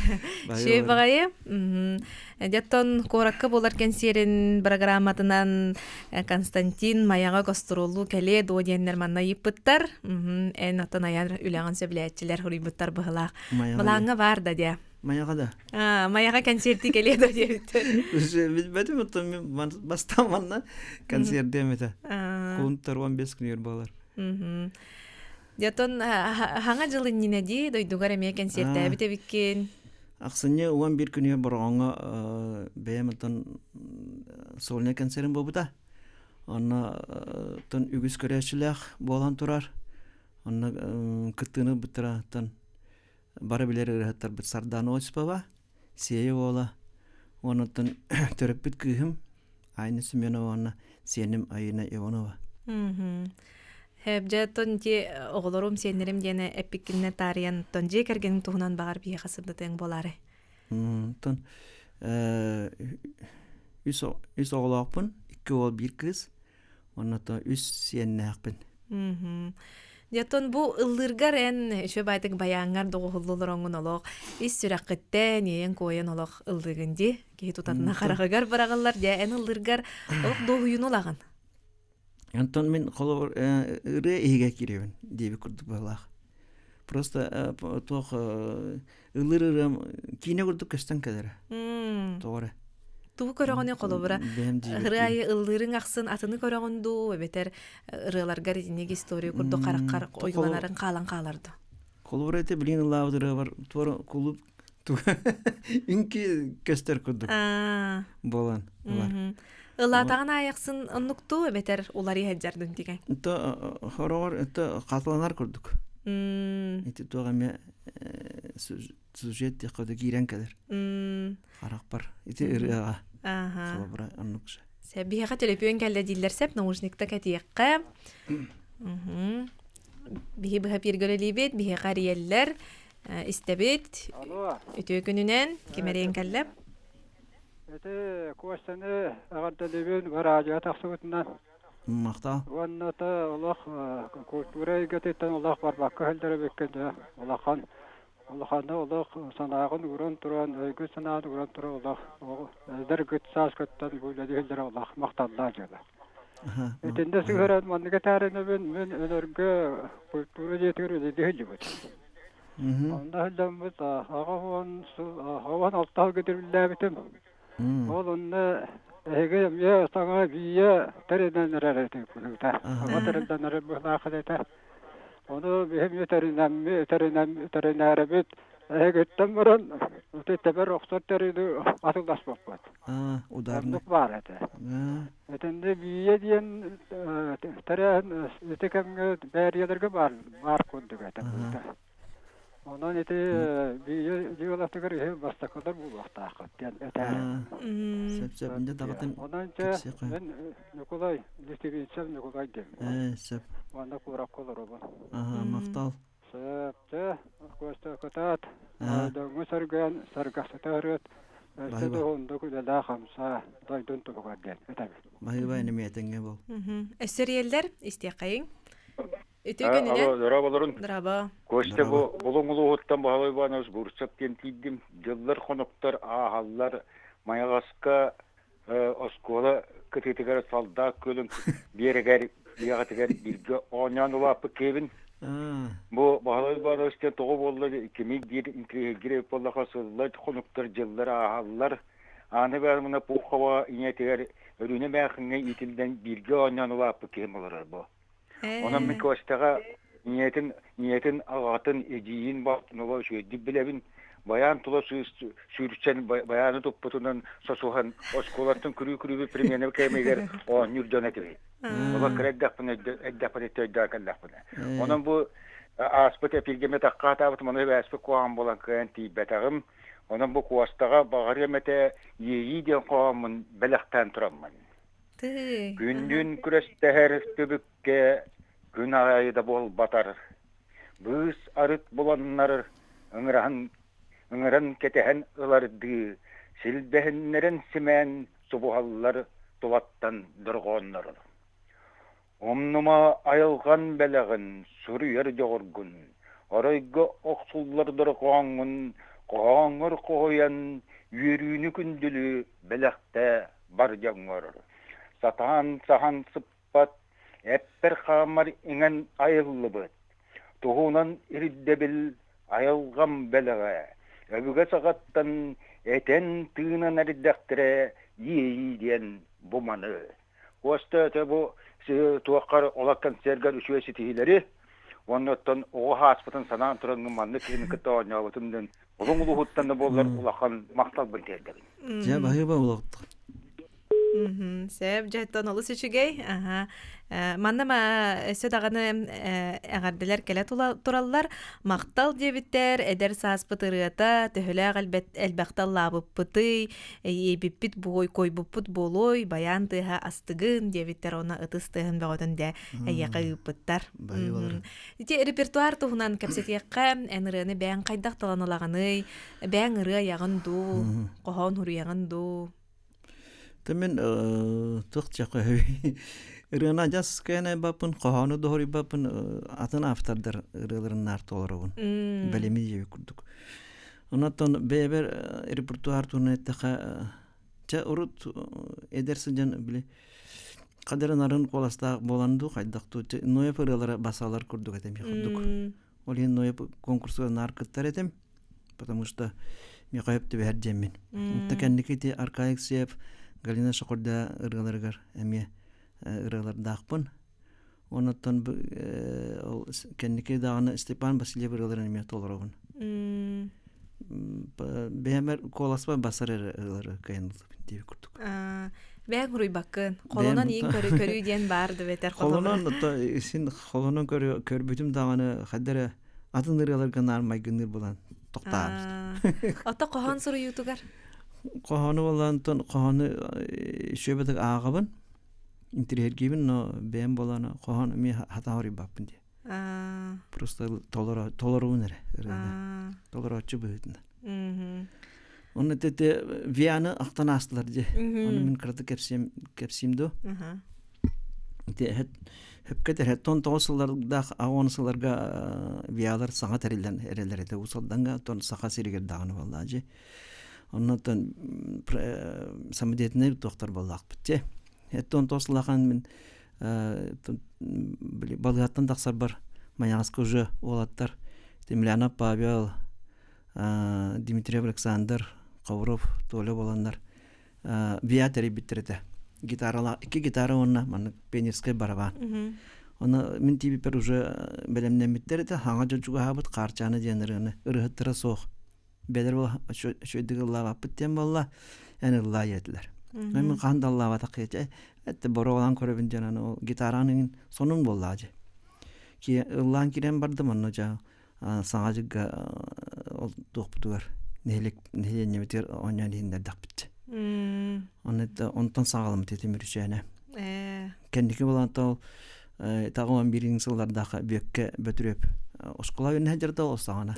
Үчүгэй баҕайы. Дьэттон куоракка буолар кэнсиэрин программатынан Константин Майаҕа гастроллуу кэлиэ дуо диэннэр манна ыйыппыттар. Эн оттон айан үлэҕин сөбүлээччилэр суруйбуттар быһылаах. Былааҥҥа баар да диэ. Майаҕа да. Майаҕа концерти кэлиэ да диэбиттэр. Билбэтим оттон мин бастаан манна концерт этэ. Кунтар 15 күнүгэр буолар. Дьэтон хаҥа дьыл иннинэ дии дойдугар эмиэ концерттээбит эбиккин. Ахсынньы 11 күнүгэр Бороҕоҥҥо бэйэм оттон сольнай концерым буолбута. Онно оттон үгүс көрөөччүлээх буолан турар. Онно кыттыыны ылбыттара оттон бары билэр ырыаһыттарбыт Сардаана Осипова, Сиэйэ уола, уонна төрөппүт кыыһым Айна Семенова уонна сиэним Айына Иванова. Дьэ, тон ити оҕолорум, сиэннэрим диэн эппиккиннэ таарыйан, тон дьиэ кэргэниҥ туһунан баҕар биһиэхэ сырдатыаҥ буолаарай? Тон үс, үс оҕолоохпун, икки уол, биир кыыс. Онно үс сиэннээхпин. Дьэ, бу ыллыыргар эн үчүгэй баайтык байааҥҥар доҕуһуллулар оҥун олох ис сүрэххиттэн иэйэн-куойан олох ыллыыгын дии. Киһи тутатына хараҕыгар быраҕыллар. Дьэ, эн ыллыыргар олох дуоһуйууну ылаҕын. Онтон мин холобур ырыа иһигэ киирэбин диэбит курдук быһалаах. Просто туох ыллыыр ырыам киинэ курдук көстөн кэлэрэ. Тоҕо эрэ. Тугу көрөҕүнүй холобура ырыа айы ыллыырыҥ ахсын атыны көрөҕүн дуу эбэтэр ырыаларгар итинник история курдук хараххар ойууланарын хаалан хаалар дуу? Холобура ити билигин ыллаабыт ырыабар туора кулууп үҥкүү көстөр курдук буолан ылар. Ылаатаҕын аайахсын оннуктуу эбэтэр уларый сылдьардын тигэн? Это хороҕор это хатыланар курдук. Ити туох эмэ сюжет диэххэ киирэн кэлэр. Харахпар ити ырыаҕа. Холобура оннук Сэ биһиэхэ төлөпүөн кэллэ дииллэр сеп наушникта кэтиэххэ. Биһи быһа пиэргөлөлиибит, биһиэхэ эрийэллэр, истэбит. Үтүө күнүнэн ким эрийэн кэллэ? Ити Костяны эҕэрдэлиибин радио тахсыбытынан. Махтал. Уонна та олох культура эйгэтиттэн олох барбакка сылдьар эбиккин дьэ улахан улаханы олох санааҕын ууран туран өйгүн санаан ууран туран олох эдэр гыт сааскыттан бу үлэлии сылдьар олох махталлаах дьыала. Итиннэ сыһыаран маннык этээринэбин мин Өнөргө культура дьиэтигэр үлэлии сылдьыбытым. Онно сылдьаммыт 86 сылга тириллээбитим. Ол онно эһиги эмиэ саҥа бийэ тэринэн эрэр этик быһыыта. Саҥа тэриллэн эрэр быһыылаах этэ. Ону биһи эмиэ тэринэмми тэринэн тэринээрэбит эһигиттэн баран ити тэбэр охсор тэрили атыыласпаппыт. Ударный. Оннук баар этэ. Итиннэ бийэ диэн тэрээһин ити кэмҥэ бээрийэлэргэ баар баар курдук этэ быһыыта. Онон ити бийэ дьыалатыгар иһи бастакылар буолуохтааххыт диэн этээр. Сөп сөп инде даҕатын Онон чэ мен Ньукулай Литвинцев Ньукулай диэн. Сөп. Уонна куоракка олоробун. Аха, махтал. Сөп, чэ, Костя кытаат, дьоҥҥо сэргээн, сэргэхситэ ырыат, өссө да уһуннук үлэлээ-хамсаа, дойдун туһугар диэн этэбин. Баһыыба иним этэҥҥэ бол. Өссө эрийэллэр, истиэххэйиҥ. Үтүө күнүнэн. Алло, дорооболорун. Дорообо. Костя бу Булуҥ улууһуттан Баһылай Иванович Бурцев диэн тиийдим. Дьыллар-хонуктар ааһаллар. Майаҕаска оскуола кытыытыгар солдат күөлүн биэрэгэр биэҕэтигэр бииргэ оонньоон улааппыт киһибин. Бу Иванович диэн тоҕо буолла кими диир интриһиргиир буоллаха сыллар хонуктар дьыллар ааһаллар. Аана Ивановна Пухова ийэтигэр Өрүүнэ Мээхиҥҥэ иитиллэн бииргэ оонньоон улааппыт киһим олорор бу. Онон мин Костяҕа ийэтин, ийэтин аҕатын, эдьиийин балтын олох үчүгэйдик билэбин. Байаан тула сүүрсэн байааны туппутунан сосуһан оскуолаттан күрүү-күрүүбүт примена кэмигэр оонньуур дьон этибит. Олох кыра эрдэхпинэ эрдэхпинэ өйдөөн кэллэхпинэ. Онон бу ааспыт эпиргэми таккаатаабытым, ону ээспит куһаҕан буолан кыайан тиийбэтэҕим. Онон бу Куостаҕа баҕарыам этэ иэйии диэн хоһооммун бэлэхтээн тураммын. Күндүн күрэстэһэр түбүккэ күн аайы да буолбатар, быыс арыт буланнар ыҥыраһан ыҥыран кэтэһэн ылардыы, силбэһиннэрэн симээн субуһаллар тулаттан дорҕооннор. Умнума айылҕан бэлэҕин, суруйар дьоҕургун, оройго охсуллар дорҕооҥҥун хоһооҥҥор хоһуйан, үөрүүнү күндүлү бэлэхтээ бар дьоҥҥор. Сатаан саһан сыппат, эппэр-хааммар иҥэн айыллыбыт, туһунан ирдэбил айылҕам бэлэҕэ, өбүгэ саҕаттан этэн-тыынан эрдэхтэрэ иэйии диэн бу маны. Куоста өтө бу туоххар олох концергар үчүгэй ситиһиилэри уонна оттон оҕо ааспытын санаан туран маннык киһини кытта оонньообутум диэн улуҥ улууһуттан да буоллар улахан махталбын тиэрдэбин. Дьэ баһыыба улаҕыттар. Сөп, дьэ олус үчүгэй. Аха. Манна ма өссө даҕаны эҕэрдэлэр кэлэ тураллар. Махтал диэбиттэр, эдэр сааспыт ырыата, төһөлөөх элбэхтэ ыллаабыппытый, иэйбиппит буой, койбуппут буолуой, байаан тыаһа астыгын диэбиттэр, уонна ытыс тыаһын бөҕөтүн дэ эйиэхэ ыыппыттар. Ити репертуар туһунан кэпсэтиэххэ, эн ырыаны бэйэҥ хайдах талан ылаҕыный, бэйэҥ ырыа айаҕын дуу, хоһоон суруйаҕын дуу? Мен туох диэххэ ырыаны адьас кээнэ баппын, хоһоону доһоруйбаппын, атын автордар ырыаларын наар толоробун. Бэлэми диэбит курдук. Онон бэйэбэр репертуар туһунан эттэххэ, чэ урут эдэр сылдьан били хадарын арын куоластаах буолан дуу, хайдах дуу, Ноев ырыалара басалар курдук этим курдук. Ол иһин Ноев конкурсугар наар кыттар этим, потому что миэхэ сөп түбэһэр диэммин. Онто кэнники ити Аркадий Алексеев, Галина Шокурда ырыаларыгар эмиэ ырыалардаахпын. Онуттан ол кэнники даҕаны Степан Васильев ырыаларын эмиэ толоробун. Бэйэмэр куоласпар басар ырыалары кыайан ыллыбын диэбит курдук. Бэйэҥ уруйбаккын. Холонон иин көрүү көрүү диэн баар да бэтэр холонон син холонон көрбүтүм даҕаны хайда эрэ атын ырыаларга наар майгынныыр буолан тохтообут. Ото хоһоон суруйуутугар? Хоһоону буолан хоһоону үчүгэйдик ааҕабын интириэһиргиибин, но бэйэм буолан хоһоон эмиэ хатаан уруйбаппын дии. Просто толоруун эрэ ырыаны. Толорооччу быһыытынан. Онно тете Вианы ахтан аастылар дии. Ону мин кыратык кэпсиэм кэпсиим дуу. Ити хөпкө тон тоҕус сыллардаах аҕа сылларга Виалар саҥа тэриллэн эрэллэр этэ Уус Алданга, тон Саха сиригэр даҕаны буоллаа дии. Оннотон самодеятельнай туохтар буоллаахпыт дии. Эттон тоҕус сыллахан мин балыыһаттан тахсарбар Майаҕаска уже уолаттар Темлянов Павел, Дмитриев Александр, Ховров Толя буоланнар ВИА тэрийбиттэр этэ. Гитаралаах икки гитара уонна маннык пионерскай барабан. Оны мин тиийбиппэр уже бэлэмнэммиттэр этэ. Хаҥа дьон чугаһаабыт Хаарчаана диэн ырыаны ырыһыттара суох. Бэлэр ол үчүгэйдик ыллаабаппыт диэн буолла. Эн ыллаа диэтилэр. Мен хаһан да ыллаабатах киһи этте боруобалаан көрөбүн диэн аны ол гитараан иҥин сонун буоллаа дьэ. Ыллаан киирэн бардым онно дьэ саҥа дьылга ол туохпутугар нэһилиэк нэһилиэнньэбитигэр оонньоон иһиннэрдэхпит. Онно онтон саҕаламмыт этим үрүчээнэ. Кэнники буолан ол таҕа 11 сыллардаах Бүөккэ Бөтүрүөп оскуола үөнэ сылдьар да ол саҕана.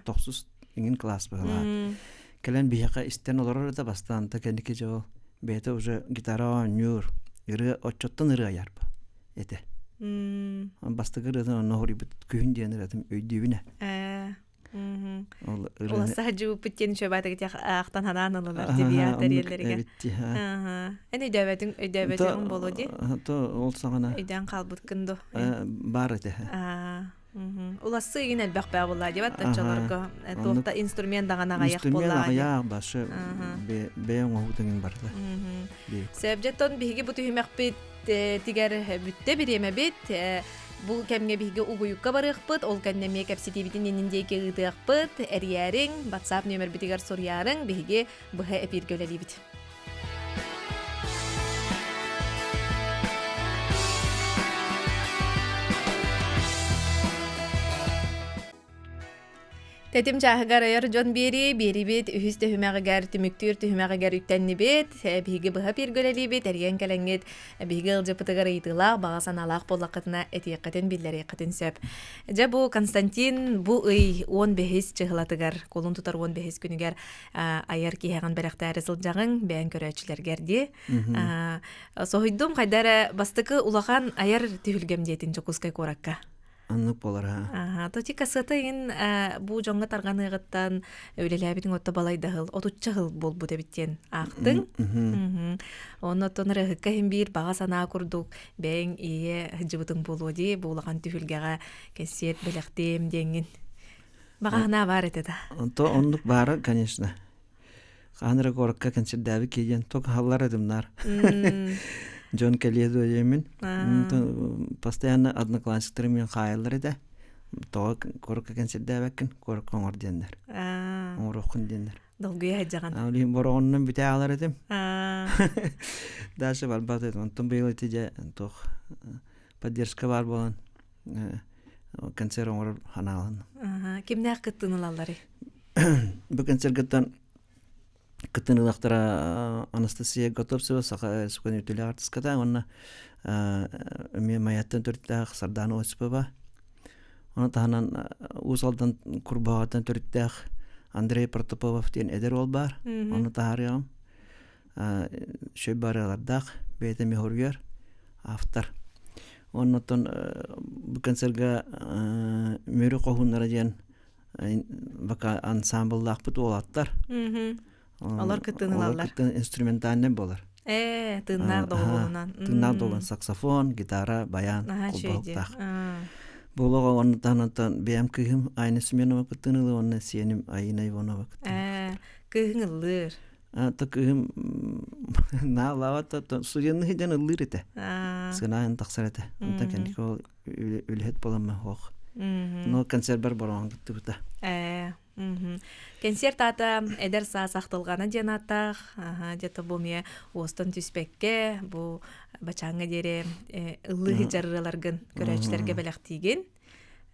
Тохсус иҥин класс быһылаат. Кэлэн биһиэхэ истэн олорор да бастаан та кэнники дьэ ол бэйэтэ уже гитара оонньуур, ырыа оччоттон ырыа айар этэ. Бастакы ырыатын онно хоруйбут күһүн диэн ырыатын өйдүүбүн ээ. Ол ырыаны саһдьыбыппыт диэн үчүгэйбаатык ахтан ханаан ылылар тибиа тэриэллэригэр. Эн өйдөөбөтүҥ өйдөөбөтүҥ буолуо дии. То ол саҕана өйдөөн хаалбыткын ду. Баар этэ. Улассы игин элбэх баа буолла дебат оччолорго туохта инструмент даҕаны аҕайах Инструмент буоллаҕа дии. аҕыйах башы бэйэ оҥоһуутуҥ барда. Сөбдьеттон биһиги бу түһүмэхпит тигэр бүттэ бириэмэбит. Бу кэмҥэ биһиги угуйукка барыахпыт, ол кэннэ эмиэ кэпсэтиибитин иннин диэки ыытыахпыт. Эрийээриҥ, WhatsApp нүөмэрбитигэр суруйаарыҥ, биһиги быһа эпииргэ үлэлиибит. Тэтим чааһыгар айар дьон биэрии, биэрибит үһүс түһүмэҕигэр, түмүктүүр түһүмэҕигэр үктэннибит. Биһиги быһа пииргөлэлиибит, эрийэн кэлэҥҥит биһиги ыалдьыппытыгар ыйытыылаах, баҕа санаалаах буоллаххытына этиэххитин, биллэриэххитин сөп. Дьэ бу Константин бу ый 15 чыһылатыгар, кулун тутар 15 күнүгэр айар киһэҕин бэлэхтээри сылдьаҕыҥ, бэйэҥ көрөөччүлэргэр дии. Соһуйдум хайда эрэ бастакы улахан айар түһүлгэм диэтин Дьокуускай куоракка. Оннук буолар аа. Аха, то тика сыата иҥин бу дьоҥҥо тарҕаныаҕыттан үлэлээбитиҥ отто балайдаһыл, отучча сыл буолбут эбит диэн аахтыҥ. Оннуттан ырыһыкка иһин биир баҕа санаа курдук бэйэҥ ийэ сылдьыбытыҥ буолуо дии, бу улахан түһүлгэҕэ кэнсиэрт бэлэхтиэм диэҥҥин. Баҕа санаа баар этэ да. Онто оннук баара, конечно. Хаһан эрэ куоракка кэнсирдээбит киһи диэн туох аһаллар этимнаар. Дьон кэлиэ дуо диэммин. Постоянно одноклассниктарым мин хаайаллар этэ. Тоҕо куоракка кэнсирдээбэккин, куоракка оҥор диэннэр. Оҥоруоххун диэннэр. Долгуйа сылдьаҕын. Билигин бороҕонунан бүтэ аалар этим. Дальше барбат этим. Онтон быйыл ити дьэ туох поддержка баар буолан концерт оҥорор ханааланным. Кимнээх кыттыыны ылалларый? Бу концертгыттан кыттын ылахтара Анастасия Готовцева саха сукан үтүлээх артыската уонна эмиэ Майаттан төрүттээх Сардаана Осипова. Ону таһынан Уус Алдан Курбаҕаттан төрүттээх Андрей Протопопов диэн эдэр уол баар. Ону таһаарыаҕым. Шөй барыалардаах бэйэтэ эмиэ хоруйар автор. Оннуттан бу концерга Мүрү хоһууннара диэн бака ансамбллаахпыт уолаттар. Олор кыттыын ылаллар. Инструментальный буолар. Ээ, тыыннаах доҕуһуолунан. Тыыннаах доҕуһуолунан саксофон, гитара, баян, кулбаһыктаах. Буолуоҕа онно таһынан бэйэм кыыһым Айна Семенова кыттыын ылыы уонна сиэним Айина Иванова кыттыын. Ээ, кыыһыҥ ыллыыр. То кыыһым наалаабат студенныһы дьон ыллыыр этэ. Сынаайын тахсар этэ. Онтон кэнники ол үлэһит буоламмын суох. Но концерт бороҕон кыттыбыта. Ээ, Кэнсиэрт аата «Эдэр саас ахтылҕана» диэн ааттаах. Где-то бу эмиэ уостан түспэккэ, бу бачааҥҥа диэри ыллыы сылдьар ырыаларгын көрөөччүлэргэ бэлэхтиигин.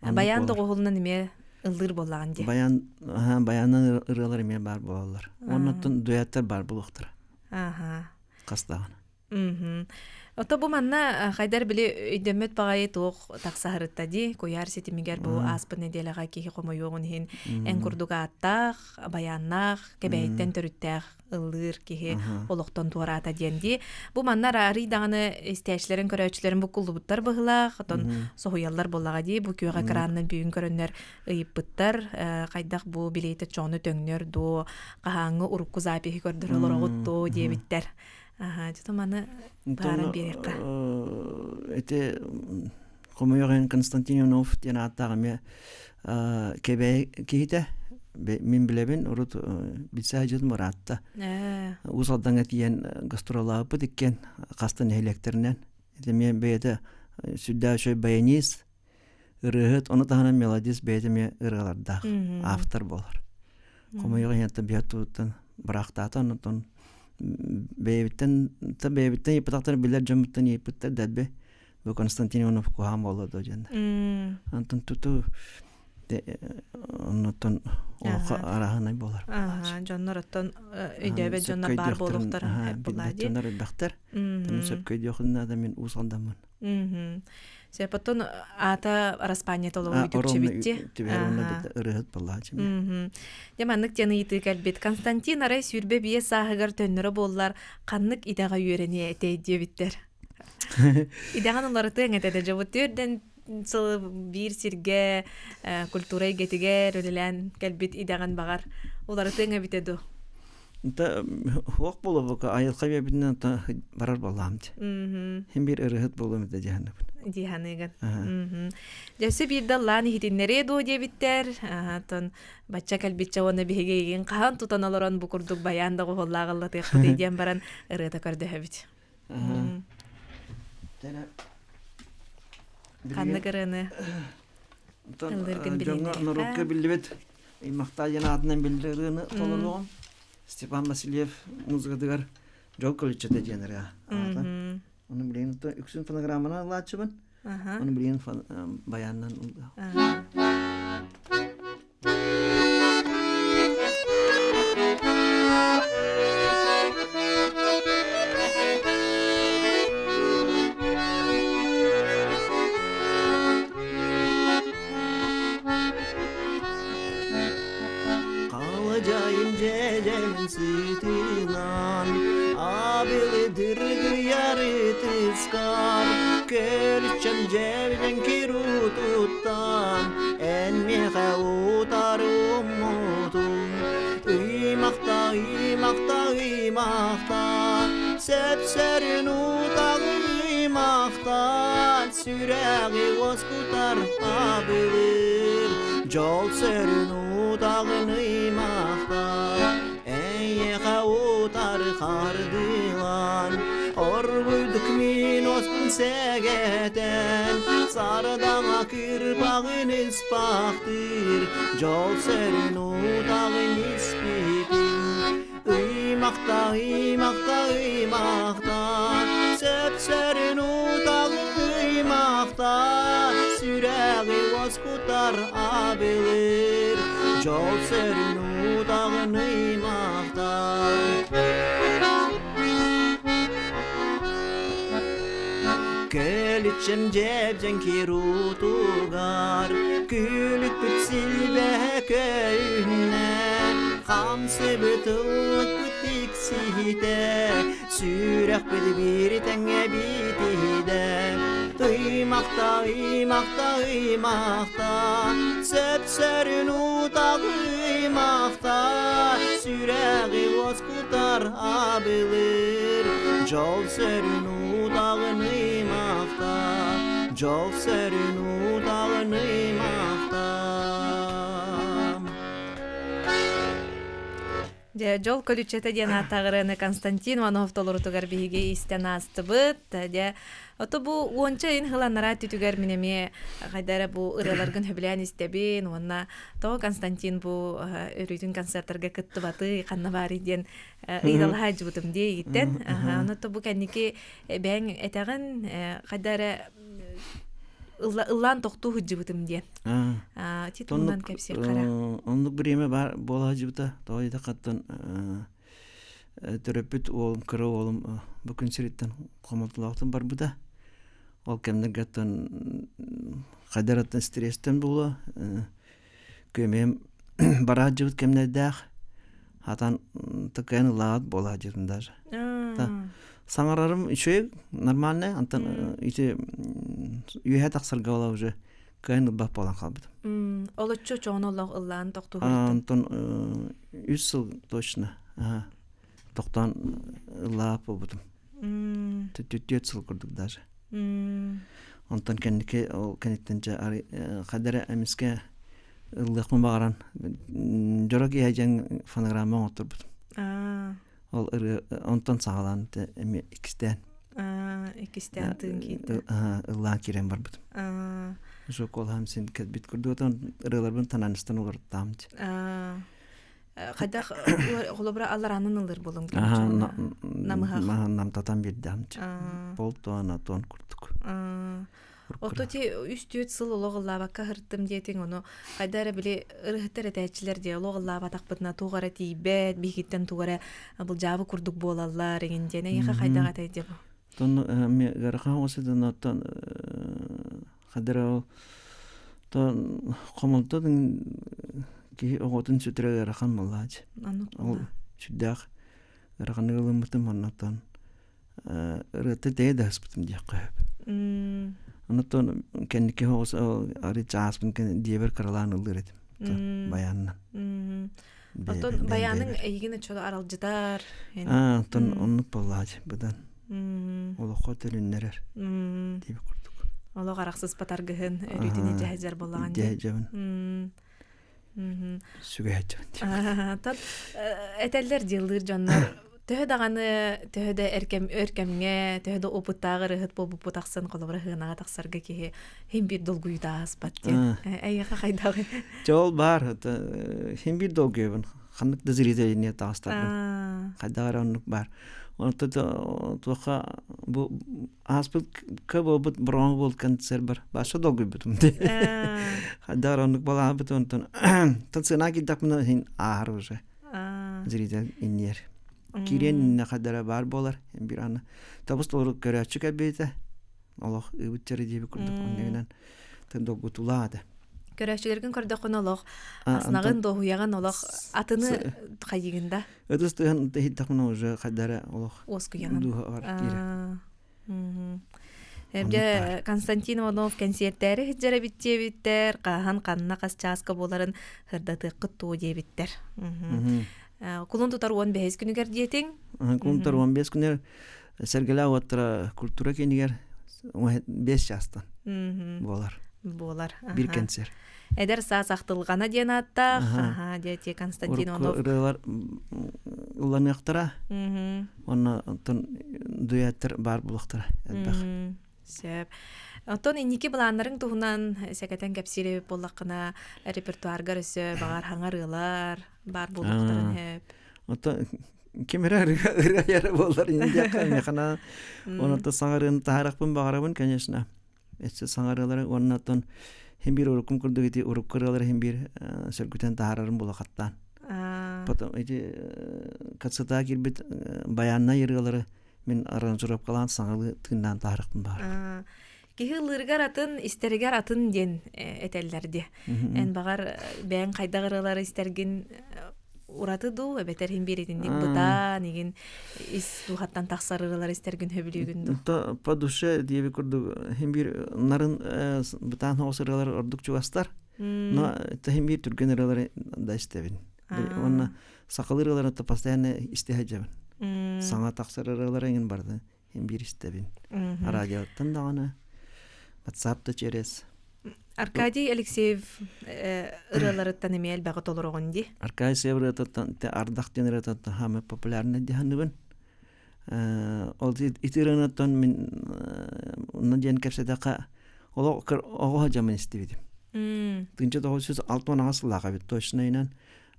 Баян доҕуһулунан эмиэ ыллыыр буоллаҕын дии. Баян, баянынан ырыалар эмиэ баар буолаллар. Оннуттан дуэттар баар буолуохтара. Аха. Хас даҕаны. Мгм. Ото бу манна хайдар били өйдөммөт баҕайы туох тахсаһарытта дии куйаар ситимигэр бу ааспыт нэдиэлэҕэ киһи хомойуоҕун иһин эн курдук ааттаах, байааннаах, кэбээйиттэн төрүттээх ыллыыр киһи олохтон туораата диэн дии. Бу манна арыый даҕаны истээччилэрин, көрөөччүлэрин буккуллубуттар быһыылаах, отон соһуйаллар буоллаҕа дии. Бу күөх экранынан бүгүн көрөннөр ыйыппыттар, хайдах бу билиэтэ чоону төҥнөр дуо, хаһааҥҥы урукку запиһи көрдөрө олороҕут дуо диэбиттэр. Аха, дьэ маны бааран биэриэххэ. Ити хомойуох Константин Иванов диэн ааттаах эмиэ кэбээйи киһитэ мин билэбин урут билсэ сылдьыбытым ыраатта. Уус Алдаҥҥа тиийэн гастроллаабыппыт иккиэн хаста нэһилиэктэринэн. Ити эмиэ бэйэтэ сүрдээх үчүгэй баянист, ырыаһыт, ону таһынан мелодист бэйэтэ эмиэ ырыалардаах автор буолар. Хомойуох иһин биһиэт туһуттан быраахтаата, онтон бэйэбиттэн бэйэбиттэн ыйыппатахтар билэр дьоммуттан ыйыппыттар дэлби бу Константин Иванов куһаҕан буолла дуо диэннэр. Онтон туту оннуттан олоххо арааһынай буолар. Дьоннор оттон өйдөөбөт дьоннор баар буолуохтара билбэт дьоннор элбэхтэр. Сөпкө өйдүөхүн наада мин уус алдаммын. Сөп, оттон аата араспаанньата олоҕу үтүкчүбүтти. Түбэһэр уонна ырыаһыт буоллааччы. Дьэ маннык диэн ыйытыы кэлбит. Константин арай 25 сааһыгар төннөрө буоллар, ханнык идэҕэ үөрэниэ этэй диэбиттэр. Идэҕин уларытыаҥ этэ да дьобут түөрдэн сыл биир сиргэ культура эйгэтигэр үлэлээн кэлбит идэҕин баҕар уларытыаҥ эбитэ дуу? Та хуох буолуо айылҕа биэбитинэн та барар буоллаам дии. Хин биир ырыһыт буолуом этэ дьаһаныбын. Дьаһаныгын. Дьөссө биир даллаан иһитиннэрээ дуо диэбиттэр. Тон бачча кэлбиччэ уонна биһиги эйигин хаһан тутан олорон бу курдук баян да оҕуһуллааҕыллатыахпытый диэн баран ырыата көрдөһөбүт. Ханнык ырыаны ыллыыргын Дьоҥҥо норуокка биллибит Ыймахтаа диэн аатынан биллэр ырыаны толоруоҕум. Степан Васильев музыкатыгар Дьол көлүччэтэ диэн ырыа аата. Ону билигин үксүн фонограмманан ылааччыбын. Ону билигин баянынан ыллыам. Халадьайым дьэдьэнин сытынан Абылы дыргыйар ытыскар Көлүччэм дьэбинэн кирутуттан Эн миэхэ утарыммутуҥ Ыймахта, ыймахта, ыймахта Сэпсэрин утаҕын ыймахта Сүрэҕи уоскутар абылыыр Дьол сөрүн утаҕын ыймахта Эйиэхэ утары хардыылаан Оргуйдук мин уоспун сэгэтэн Сардаҥа кырбаҕын ыспахтыыр Дьол сөрүн утаҕын испитин Ыймахта, ыймахта, ыймахта, сөп-сөрүн утаҕы ыймахта, сүрэҕи уоскутар абылыыр, дьол сөрүн утаҕын ыймахта. Көлүччэм дьэбдьэҥкир утугар, күлүкпүт силбэһэ көйүннэ, хамсыбыт ыллыкпыт тиксиһитэ, сүрэхпит биир тэҥҥэ битиһидэ. Ыймахта, ыймахта, ыймахта, сөп-сөрүн утаҕы ыймахта, сүрэҕи уоскутар абылыыр, дьол сөрүн утаҕын ыймахта, дьол сөрүн утаҕын ыймахта. Дьэ, дьол көлүччэтэ диэн ааттааҕырыаны Константин Иванов толорутугар биһиги истэн аастыбыт. Дьэ, ото бу уонча ыйын хыланнараа түтүгэр мин эмиэ хайда эрэ бу ырыаларгын сөбүлээн истэбин уонна тоҕо Константин бу өрүүтүн концертарга кыттыбатый, ханна баарый диэн ыйыталаһа сылдьыбытым дии игиттэн. Ону то бу кэнники бэйэҥ этэҕин хайда эрэ ыллаан тохтуу сылдьыбытым диэн. Ти туһунан кэпсиэххэ Оннук бириэмэ баар буола сылдьыбыта. Тоҕо диэтэххэ төрөппүт уолум, кыра уолум бу күн сириттэн хомолтолоохтун барбыта. Ол кэмнэргэ оттон хайдараттан стресстэн буолуо күөмэйим бара сылдьыбыт кэмнэрдээх хатан такайан ыллаабат буола сылдьыбытым даже. Саҥарарым үчүгэй, нормальный, антон ити үөһэ тахсарга буола уже кыайан ылбат буолан хаалбытым. Олоччу чоҕун олох ыллаан тохтуу Антон үс сыл точно тохтоон ыллаап буолбутум. Түөрт сыл курдук даже. Онтон кэнники ол кэнниттэн дьэ хадара эмискэ ыллыахпын баҕаран дьоро киэһэ дьэн фонограмма оҥотторбутум. Ол ырыа онтон саҕалаан эмиэ иккистээн. Иккистээн тыын киирдэ. Ыллаан киирэн барбытым. Уже колхам син кэлбит курдук ырыаларбын тананыстан олордам. Хайдах холобура аллараанын ылыр болуҥ намыһах намтатан биэрдэм пол туона туон курдук. Ото ти үс-түөрт сыл олох ыллаабакка сырыттым диэтиҥ, ону хайда эрэ били ырыһыттар этээччилэр дии олох ыллаабатахпытына туох эрэ тиийбэт, биһигиттэн тугу эрэ былдьаабы курдук буолаллар иҥин диэн эйиэхэ хайдах этэй диэ бу? Тон ыарахан оҕосутун оттон хадара ол тон хомолто киһи оҕотун сүтүрэ ыарахан буоллаачы. Ол сүрдээх ыараханнык ылыммытым оннотон ырыата тэйэ да аспытым диэххэ сөп. Оннотон кэнники оҕус арый чааспын диэбэр кыралаан ыллыыр этим баянынан. Оттон баяның эйигин оччото аралдьытар. Аа, оттон оннук буоллаачы быдан. Олоххо төлүннэрэр диэбит курдук. Олох арахсыспат аргыһын өрүүтүн дьэһэдьэр буоллаҕын дии. Дьэһэдьэбин. Сүгэһэдьэбин. Тан этэллэр дьыллыыр дьоннор төһө даҕаны төһө да эркэм өр кэмҥэ төһө да опыттаах ырыһыт буолбуппут ахсын холобура сыанаҕа тахсарга киһи хин биир долгуйута ааспат диэн эйиэхэ хайдаҕый Дьэ ол баар хин биир долгуйабын ханнык да зрителине таҕыстарбын хайдах эрэ оннук баар онто туохха бу ааспыт кы буолбут броҥ буол концерт баша долгуйбутум хайдах эрэ оннук балаабыт онтон тон сына киирдэхпинэ хин ааһар уже зритель инниэр киириэн иннэ хайдара баар буолар бир аны табыс толору көрөөччү кэлбитэ олох ыыбытчары диэби курдук оннугунан тын долгутулаата көрөөччүлэргин көрдөххүнэ олох аснаҕын дуоһуйаҕын олох атыны хайыгын да ытыс тыһын иһиттэхпинэ уже хайдара олох уоскуйаҕын дууһа бар киирэ Дьэ, Константин Иванов кэнсиэртээри сылдьар эбит диэбиттэр, хаһан ханна хас чааска буоларын сырдатыаххыт туо диэбиттэр. Кулун тутар 15 күнүгэр диэтиҥ. Кулун тутар 15 күнүгэр Сэргэлээх уоттара культура киинигэр 5 чаастан буолар. Буолар. Бир кэнсиэр. Эдэр саас ахтылҕана диэн ааттаах. Аха, диэти Константин Иванов. Ырыалар ылланыахтара. Онно оттон дуэттар баар буолуохтара элбэх. Сөп. Оттон инники былааннарыҥ туһунан сэкэтэн кэпсиир эбит буоллаххына, репертуаргар өссө баҕар хаҥа ырыалар баар буолуохтарын сөп. Оттон ким эрэ ырыа айара буоллар индиэххэ миэхэ онон саҥарыын таһаарахпын баҕарабын, конечно. Өссө саҥарыылары уонна оттон хин биир уруккум курдук ити урукку ырыалары хин биир сөргүтэн таһаарарым булахаттаан. Потом ити кацетаа киирбит баяннай ырыалары мин аранжировкалаан саҥалыы тыыннаан таһаарахпын баҕарабын. Киһи ыллыырыгар атын, истэригэр атын диэн этэллэр дии. Эн баҕар бэйэҥ хайдах ырыалары истэргин ураты дуу, эбэтэр иһин биир итинник бытаан, игин ис дууһаттан тахсар ырыалары истэргин сөбүлүүгүн дуу? То по душе диэби курдук хин биир нарын бытаан соҕус ырыалар ордук чугастар. Но хин биир түргэн ырыалары да истэбин. Уонна сахалыы ырыалары то постоянно истэ сылдьабын. Саҥа тахсар ырыалары эҥин барды хин биир истэбин. Радиоттан даҕаны WhatsApp да через Аркадий Алексеев ырыаларыттан эмиэ элбэҕи толороҕун дии. Аркадий Алексеев ырыатыттан Ардах диэн ырыатыттан хаамай популярный диһаныбын. Ол ити ырыанаттан мин онно диэн кэпсэтэххэ оҕо дьамын истибитим. Тынча 968 сыллаах эбит точно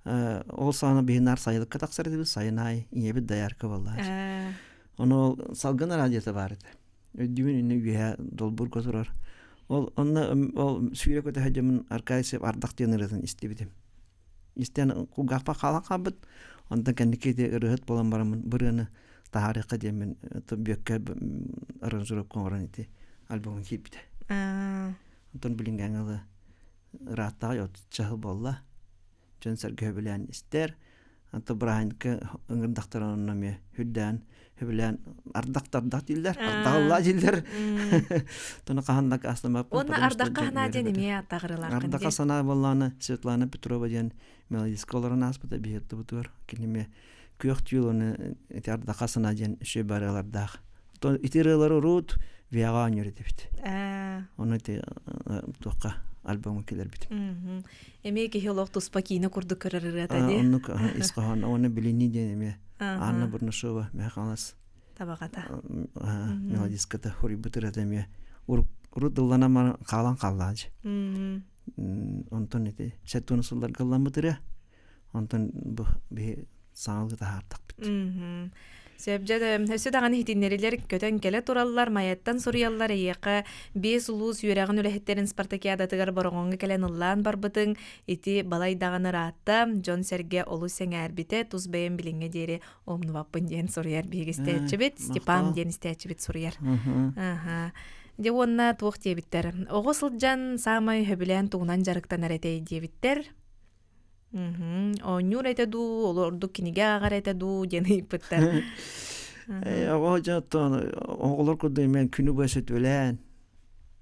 ол саҕана биһинаар сайылыкка тахсар этибит сайын аайы ийэбит доярка буоллаачы. Ону ол салгын радиота баар этэ. Өйдүүбүн иннэ үөһэ долбуурга турар. Ол онно ол сүүрэ көтө сылдьаммын Аркадий Ардах диэн ырыатын истибитим. Истэн кулгаахпар хаалан хаалбыт. Онтон кэнники ити ырыаһыт буолан бараммын бу ырыаны таһаарыахха диэммин бүөккэ аранжировка оҥорон ити альбомун киирбитэ. Онтон билиҥҥээҥи ылы ырааттаҕай отучча сыл буолла. Дьон-сэргэ сөбүлээн истэр. Антон бырааһынньыкка ыҥырдахтар онно эмиэ үрдээн сөбүлээн ардах-тардах дииллэр, ардаҕыллаа дииллэр. Тону хаһан да астамаппын. Уонна ардахха санаа диэн эмиэ аттаҕырылааххын Ардаха санаа буоллаҕына Светлана Петрова диэн мелодистка олорон ааспыта биһиэттибутугар кини эмиэ күөх түүл уонна ити ардаха санаа диэн үчүгэй барыалардаах. Ити ырыалары урут ВИА-ҕа оонньуур этибит. Ону ити туохха альбомҥа киллэрбитим. Эмиэ киһи олох туспа киинэ курдук көрөр ырыата дии. Оннук ис хоһоон уонна билинии диэн эмиэ Анна Бурнашова Мэхалас табаҕата мелодистката хоруйбут ырыата эмиэ урут ылланан хаалан хааллаачы. Онтон ити 70 сылларга ылламмыт ырыа. Онтон бу биһи саҥалыы таһаартахпыт. Сөп дьэ өссө даҕаны иһитиннэрилэр көтөн кэлэ тураллар, Майаттан суруйаллар эйиэхэ биэс улуус үөрэҕин үлэһиттэрин спартакиадатыгар Бороҕоҥҥо кэлэн ыллаан барбытыҥ ити балай даҕаны ыраатта, дьон-сэргэ олус сэҥээрбитэ, тус бэйэм билиҥҥэ диэри умнубаппын диэн суруйар биһиги истээччибит, Степан диэн истээччибит суруйар. Аха. Дьэ уонна туох диэбиттэр? Оҕо сылдьан саамай сөбүлээн тугунан дьарыктанар этэй диэбиттэр. Оонньуур этэ дуу, олордук кинигэ ааҕар этэ дуу диэн ыйыппыттар. Оҕо дьонтон оҕолор курдук мен күнү быһа сөтүөлээн,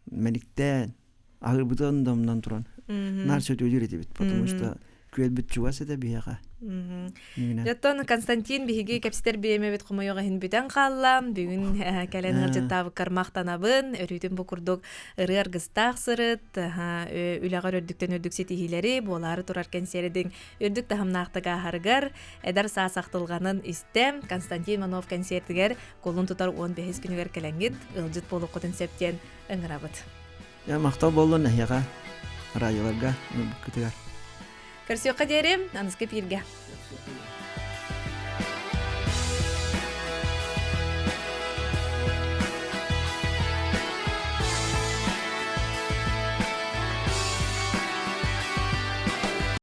мэниктээн, аһыырбытын да умнан туран наар сөтүөлүүр этибит, потому что Күөлбүт чугас этэ биһиэхэ. Оттон Константин биһиги кэпсэтэр бириэмэбит хомойуох иһин бүтэн хаалла. Бүгүн кэлэн ыалдьыттаабыккар махтанабын. Өрүүтүн бу курдук ырыа аргыстаах сырыт, үлэҕэр үрдүктэн үрдүк ситиһиилэри, буолаары турар кэнсиэрдиҥ үрдүк таһымнаахтык ааһарыгар, эдэр саас ахтылҕанын истэ, Константин Иванов кэнсиэртигэр кулун тутар 15 күнүгэр кэлэҥҥит ыалдьыт буолуоххутун сөп диэн ыҥырабыт. Я махтал буоллун эһиэхэ радиоларга ылбыккытыгар. Көрсүөххэ диэри, аныскы пииргэ.